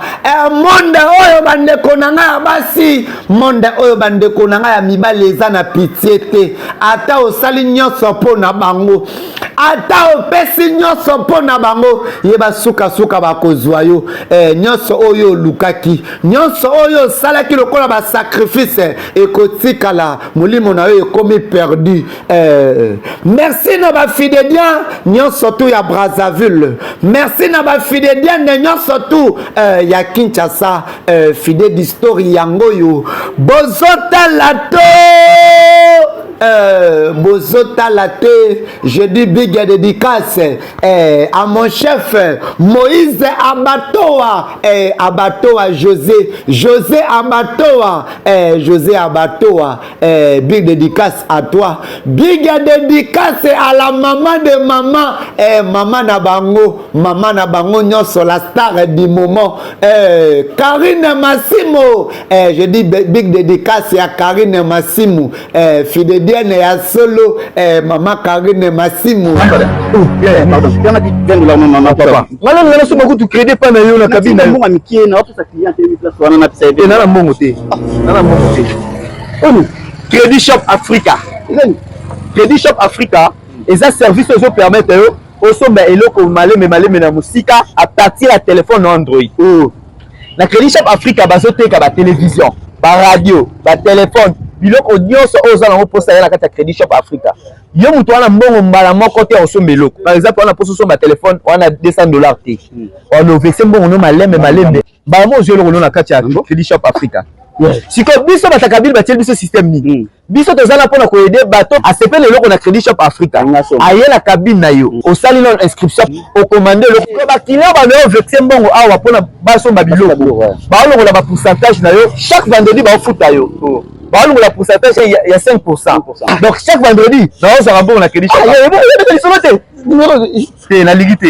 Monde oyo, bandeko na ngai ya basi, monde oyo, bandeko na ngai ya mibali, eza na pitié te. Ata osali nyonso mpo na bango, ata opesi nyonso mpo na bango, yeba sukasuka bakozwa yo. Nyonso oyo olukaki, nyonso oyo osalaki lokola basacrifice, ekotikala molimo na yo ekomi perdu. Merci na bafidédien nyonso tu ya Brazzaville, merci na bafidédienne nyonso tu ya Kinshasa. Fide d'history yango oyo bozotala to bozotala te. Je dis big dédicace à mon chef Moïse Abatoa, Abatoa José, José Abatoa, José Abatoa, big dédicace à toi. Big dédicace à la maman de maman, maman na bango, maman na bango nyonso, la star du moment, Karine Massimo. Je dis big dédicace à Karine Massimo, fidédienne ya solo, mama Karine Massimo. Ngana ngana soma kutu crédit pa na yo na cabine na yo. Te, na mbongo te, na mbongo te. Crédit Shop Africa, Crédit Shop Africa eza service oyo ezopermettre yo osomba eloko maleme maleme na mosika à partir ya téléphone na Android. Na Crédit Shop Africa bazoteka batélévision, baradio, batelefone, biloko nyonso oyo oza nango mposa ya na kati ya Crédit Shop Africa. Yo moto wana, mbongo mbala moko te osomba eloko. Par exemple, wana mposa osomba telefone wana 200 $ te, wana ovese mbongo no malembe malembe, mbala mo ozwi eloko no na kati ya Crédit Shop Africa. Sikoyo biso batakabili batieli biso système nini? Biso tozala mpona koaider bato asepele eloko na Crédit Shop Africa. Aye na cabine na yo, osali nano inscription, okomande eloko. Baclient bano ovexe mbongo awa mpona basomba biloko, baolongola bapourcentage na yo. Chaque vendredi baofuta yo, baolongola pourcentage ya 5. Donc chaque vendredi naozwaka mbongo na Crédit Shop. Lisolo te te, nalingi te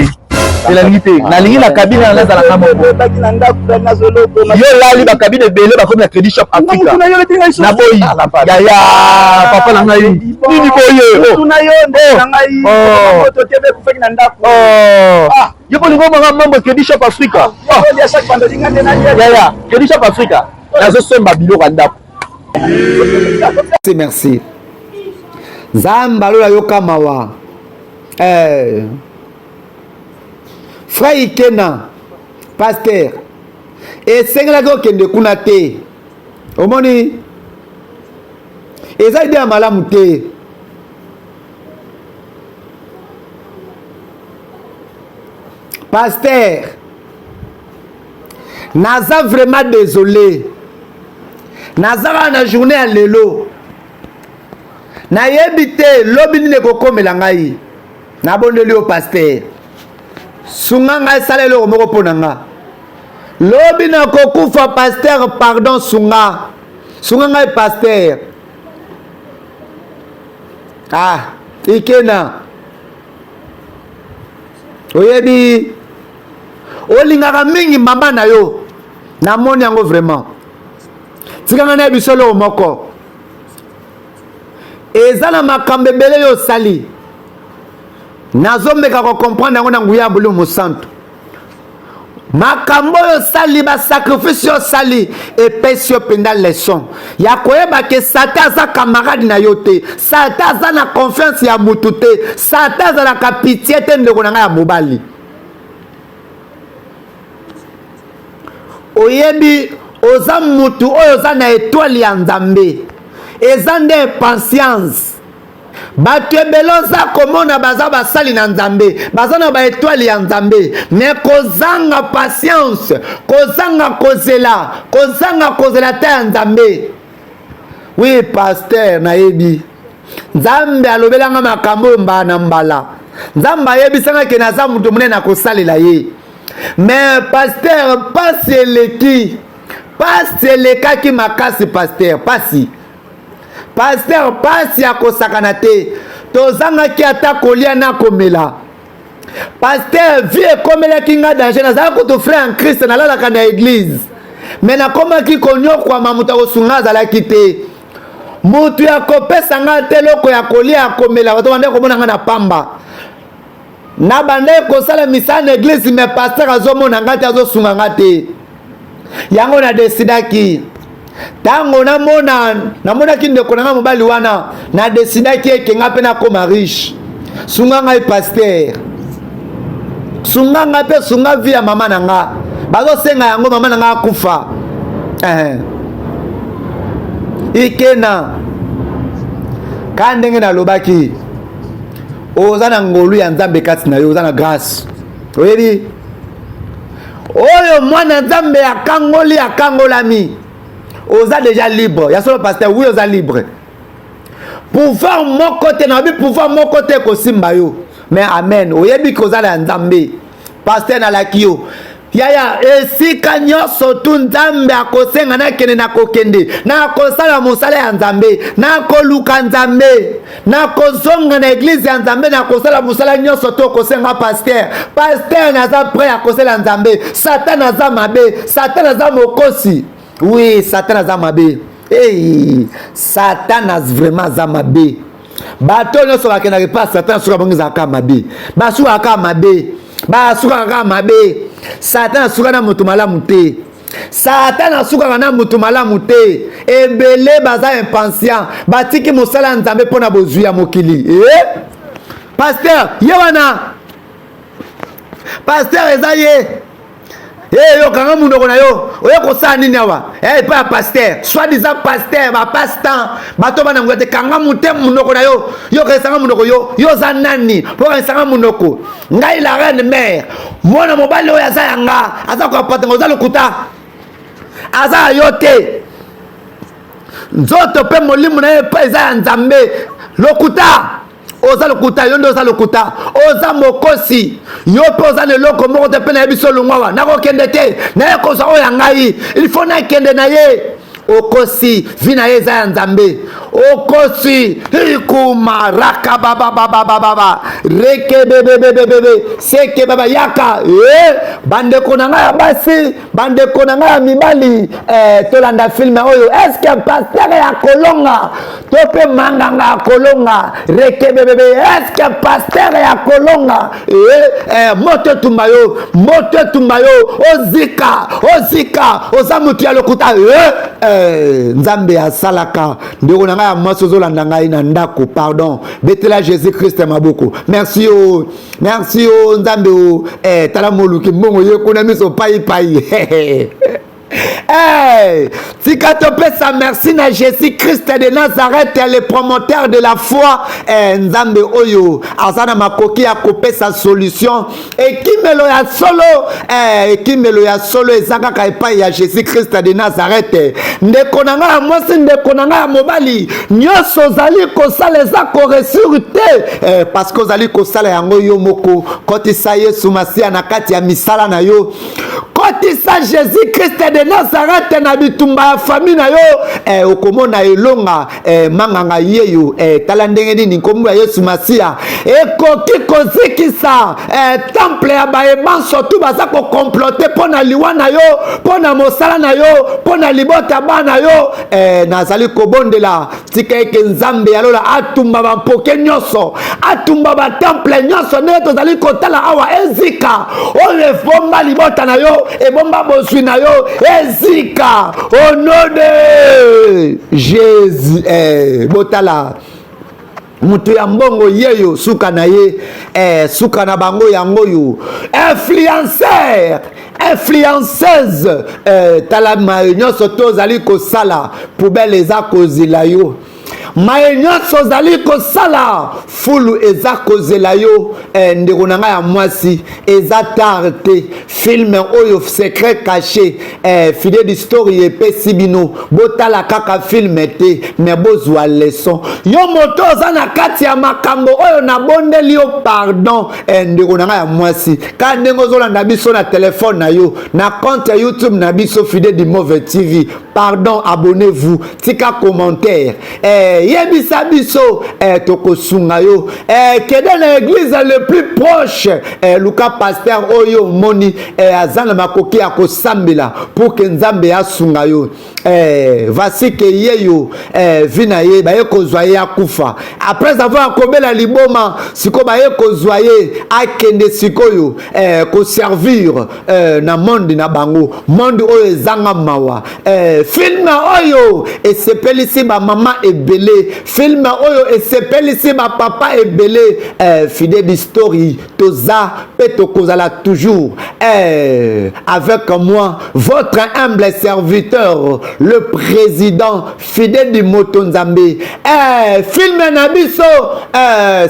te, nalingi te, nalingi na cabine na nazalaka moko. Yo olali bacabine ebele bakomi na Crédit Shop Africa. Naboyi, yaya, papa na ngai, nini boye? Yo bolingo manga mambo Crédit Shop Africa. Yaya, Crédit Shop Africa, nazosomba biloko ya ndako. Merci. Nzambe alola yoka mawa eh. Frère Ikena pasteur esengelaki okende kuna te omoni eza ide ya malamu te pasteur naza vraiment désolé naza kaka na journée ya lelo nayebi te lobi nini ekokomela ngai nabondeli yo paster sunga ngai sala eloko moko mpo na nga lobi nakokufa paster pardon sunga sunga ngai paster ah ikena oyebi olingaka mingi mama na yo namoni yango vraiment tika ngai nayebi biso eloko moko eza na makambo ebele yo osali nazomeka kocomprendre yango na nguya ya molimo mosantu makambo oyo osali basacrifice oyo osali epesi yo mpenza leson ya koyeba ke satan aza camarade na yo te satan aza na confiance ya mutu te satan azalaka pitie te ndeko na ngai ya mobali oyebi oza mutu oyo oza na etoile ya nzambe eza nde patience bato ebele oza komona baza basali na nzambe baza na baetoile ya nzambe me kozanga patience kozanga kozela kozanga kozela ta ya nzambe wi paster nayebi nzambe alobelanga makambo oyo mbala na mbala nzambe ayebisanga ke naza moto monene nakosalela ye me paster mpasi eleki mpasi elekaki makasi paster mpasi paster mpasi ya kosakana te tozangaki ata kolia na komela paster vie ekomelaki nga danger nazalaki kutu frère en christ nalalaka na eglise me nakomaki konyokwama moto akosunga azalaki te moto ya kopesa nga te eloko ya kolia ya komela bato bandaki komona nga na pamba nabandaki kosala misala na eglise me paster azomona nga te azosunga nga te yango na desidaki ntango namona namonaki ndeko na ngai mobali wana na desidaki eke ngai mpe nakoma riche sunga ngai paster sunga ngai mpe sunga vie ya mama na nga bazosenga yango mama na ngai akufa eh. ikena ka ndenge nalobaki oza na ngolu ya nzambe kati na yo oza na grâce oyebi oyo mwana nzambe akangoli akangolami oza deja libre ya solo pasteur wi oza libre pouvoir moko te nayebi pouvoir moko te ekosimba yo mais amen oyebi ke oza na ya nzambe pasteur nalaki yo yaya esika nyonso tu nzambe akosenga nakende nakokende nakosala mosala ya nzambe nakoluka nzambe nakozonga na eglize ya nzambe nakosala mosala nyonso to okosenga paster paster naza prêt ya kosala nzambe satan aza mabe satan aza mokosi wi satan aza mabe hey, satan vraiment aza mabe bato oyo nyonso bakendaka epai ya satan suka bango ezalaka mabe basukaka kaka mabe basukaka kaka mabe satan asuka na moto malamu te satan asukaka na moto malamu te ebele baza impatient batiki mosala ya nzambe mpo na bozwi ya mokili eh? paster ye wana paster eza ye Hey, yo kanga munoko na yo oye kosala nini awa hey, epai ya paster soit disant paster bapastan bato bana nguya te kanga motema munoko na yo yo okanisanga munoko yo yo oza nani mpo okanisanga munoko ngai la reine mare mwana mobali oyo aza ya nga aza koapatanga oza lokuta aza ya yo te nzoto mpe molimo na ye mpe eza ya nzambe lokuta oza lokuta yo nde oza lokuta oza mokosi yo mpe oza na eloko moko te mpe nayebi so olongwa wa nakokende te naye kozwa oyo ya ngai il faut nakende na ye okosi vi na ye eza ya nzambe okosi ikuma rakabababababa rekebebebebebe seke baba yaka e bandeko na ngai ya basi bandeko na ngai ya mibali eh, tolanda filme oyo eske pastere ya kolonga to mpe manganga ya kolonga rekebebebe eske pastere ya kolonga eh, eh, moto etumba yo moto etumba yo ozika ozika oza moto ya lokuta eh, eh. Nzambe asalaka. Ndeko na ngai ya mwasi, ozolanda ngai na ndako, pardon, betela Jésus Christ maboko. Merci o, oh. Merci o, oh, Nzambe o. Tala moluki mbongo ye kuna, miso paipai. Hey, tika topesa merci na Jésus Christ de Nazareth, le promoteur de la foi. Hey, Nzambe oyo aza na makoki ya kopesa solution. Ekimelo ya solo, hey, ekimelo ya solo eza kaka epai ya Jésus Christ de Nazareth. Ndeko na ngai ya mwasi, ndeko na ngai ya mobali, nyonso ozali kosala eza koréussir te, parce que ozali kosala yango yo moko. Kotisa Yesu Masiya na kati ya misala na yo. Kotisa Jésus Christ de Nazareth na bitumba ya famille na yo, okomona elonga. Manganga yeyo, tala ndenge nini nkombo ya Yesu Masiya ekoki kozikisa temple ya bayebanso tu baza kocomploter mpo na liwa na yo, mpo na mosala na yo, mpo na libota bana yo. Nazali kobondela, tika eke Nzambe ya lola atumba bampoke nyonso, atumba batemple nyonso ndenge tozali kotala awa. Ezika oyo ebomba libota na yo, ebomba bozwi na yo, ezika au nom de Jésus. Botala moto ya mbongo yeyo, suka na ye, suka na bango yango oyo. Influenceur, influenceuse, tala maye nyonso to ozali kosala, poubelle eza kozela yo. Maye nyonso ozali kosala, fulu eza kozela yo. Ndeko na ngai ya mwasi, eza tard te. Film oyo Secret caché, Fidèle Story epesi bino, botala kaka film te, mais bozwa leçon. Yo moto oza na kati ya makambo oyo, nabondeli yo pardon. Ndeko na ngai ya mwasi, kaka ndenge ozolanda biso na telefone na yo, na compte ya YouTube na biso Fidèle du Mauvais TV, pardon, abonnez-vous, tika commentaire, yebisa biso, tokosunga yo. Kende na église le plus proche, luka pasteur oyo omoni aza na makoki ya kosambela pour que Nzambe asunga yo. Vasike yeyo, vi na ye baye kozwa ye, akufa après avoir akobela liboma. Sikoyo baye kozwa ye, akende sikoyo koservir na monde na bango, monde oyo ezanga mawa. Film oyo esepelisi bamama ebele, film oyo esepelisi bapapa ebele. Fidèle Story, toza mpe tokozala toujours, avec moi, votre humble serviteur, le président Fidèle du Moto Nzambe. Film na biso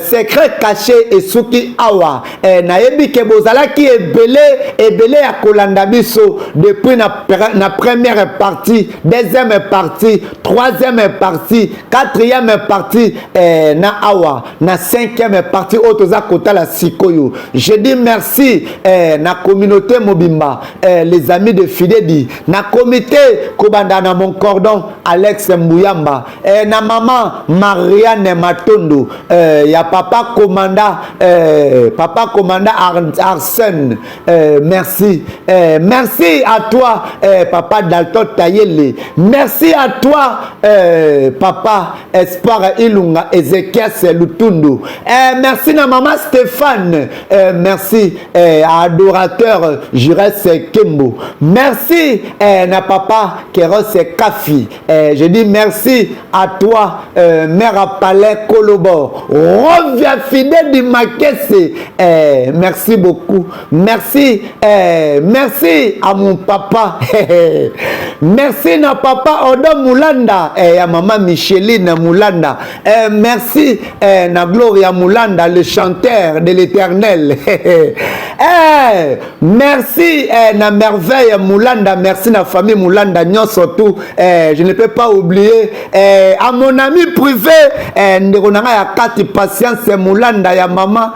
Secret caché esuki awa. Nayebi ke bozalaki ebele ebele ya kolanda biso depuis na première partie, deuxième partie, troisième partie, quatrième partie, na awa na cinquième partie oyo toza kotala sikoyo. Je dis merci na communauté mobimba, les amis de Fidedi, na comité kobanda na mon cordon Alex Mbuyamba, na mama Marianne Matondo, ya papa commanda, papa commanda Arsène, merci, merci à toi, papa Dalton Tayele, merci à toi, papa Espoir Ilunga Ezekias Lutundu, merci na mama Stéphane, merci à adorateur Jires Kembo, merci na papa Keros Kafi, je dis merci à toi, mère Palais Kolobor, reviens fidèle du Makese, merci beaucoup, merci, merci à mon papa, merci na papa Odo Mulanda, ya mama Micheline Mulanda, merci na Gloria Mulanda, le chanteur de l'Éternel, merci na Merveille Mulanda, merci na famille Mulanda nyonso tout. Je ne peux pas oublier à mon ami privé, ndeko na ngai ya kati, Patience Mulanda, ya mama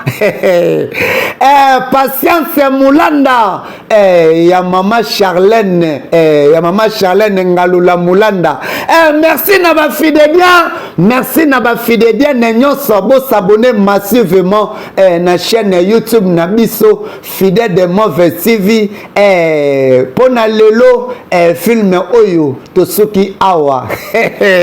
Patience Mulanda, ya mama Charlène, ya mama Charlène Ngalula Mulanda. Merci na bafidélien, merci na bafidélienne nyonso. Bos'abonner massivement na chaîne YouTube na biso Fidèle de Mauvais TV. Mpo na lelo, film oyo tosuki awa.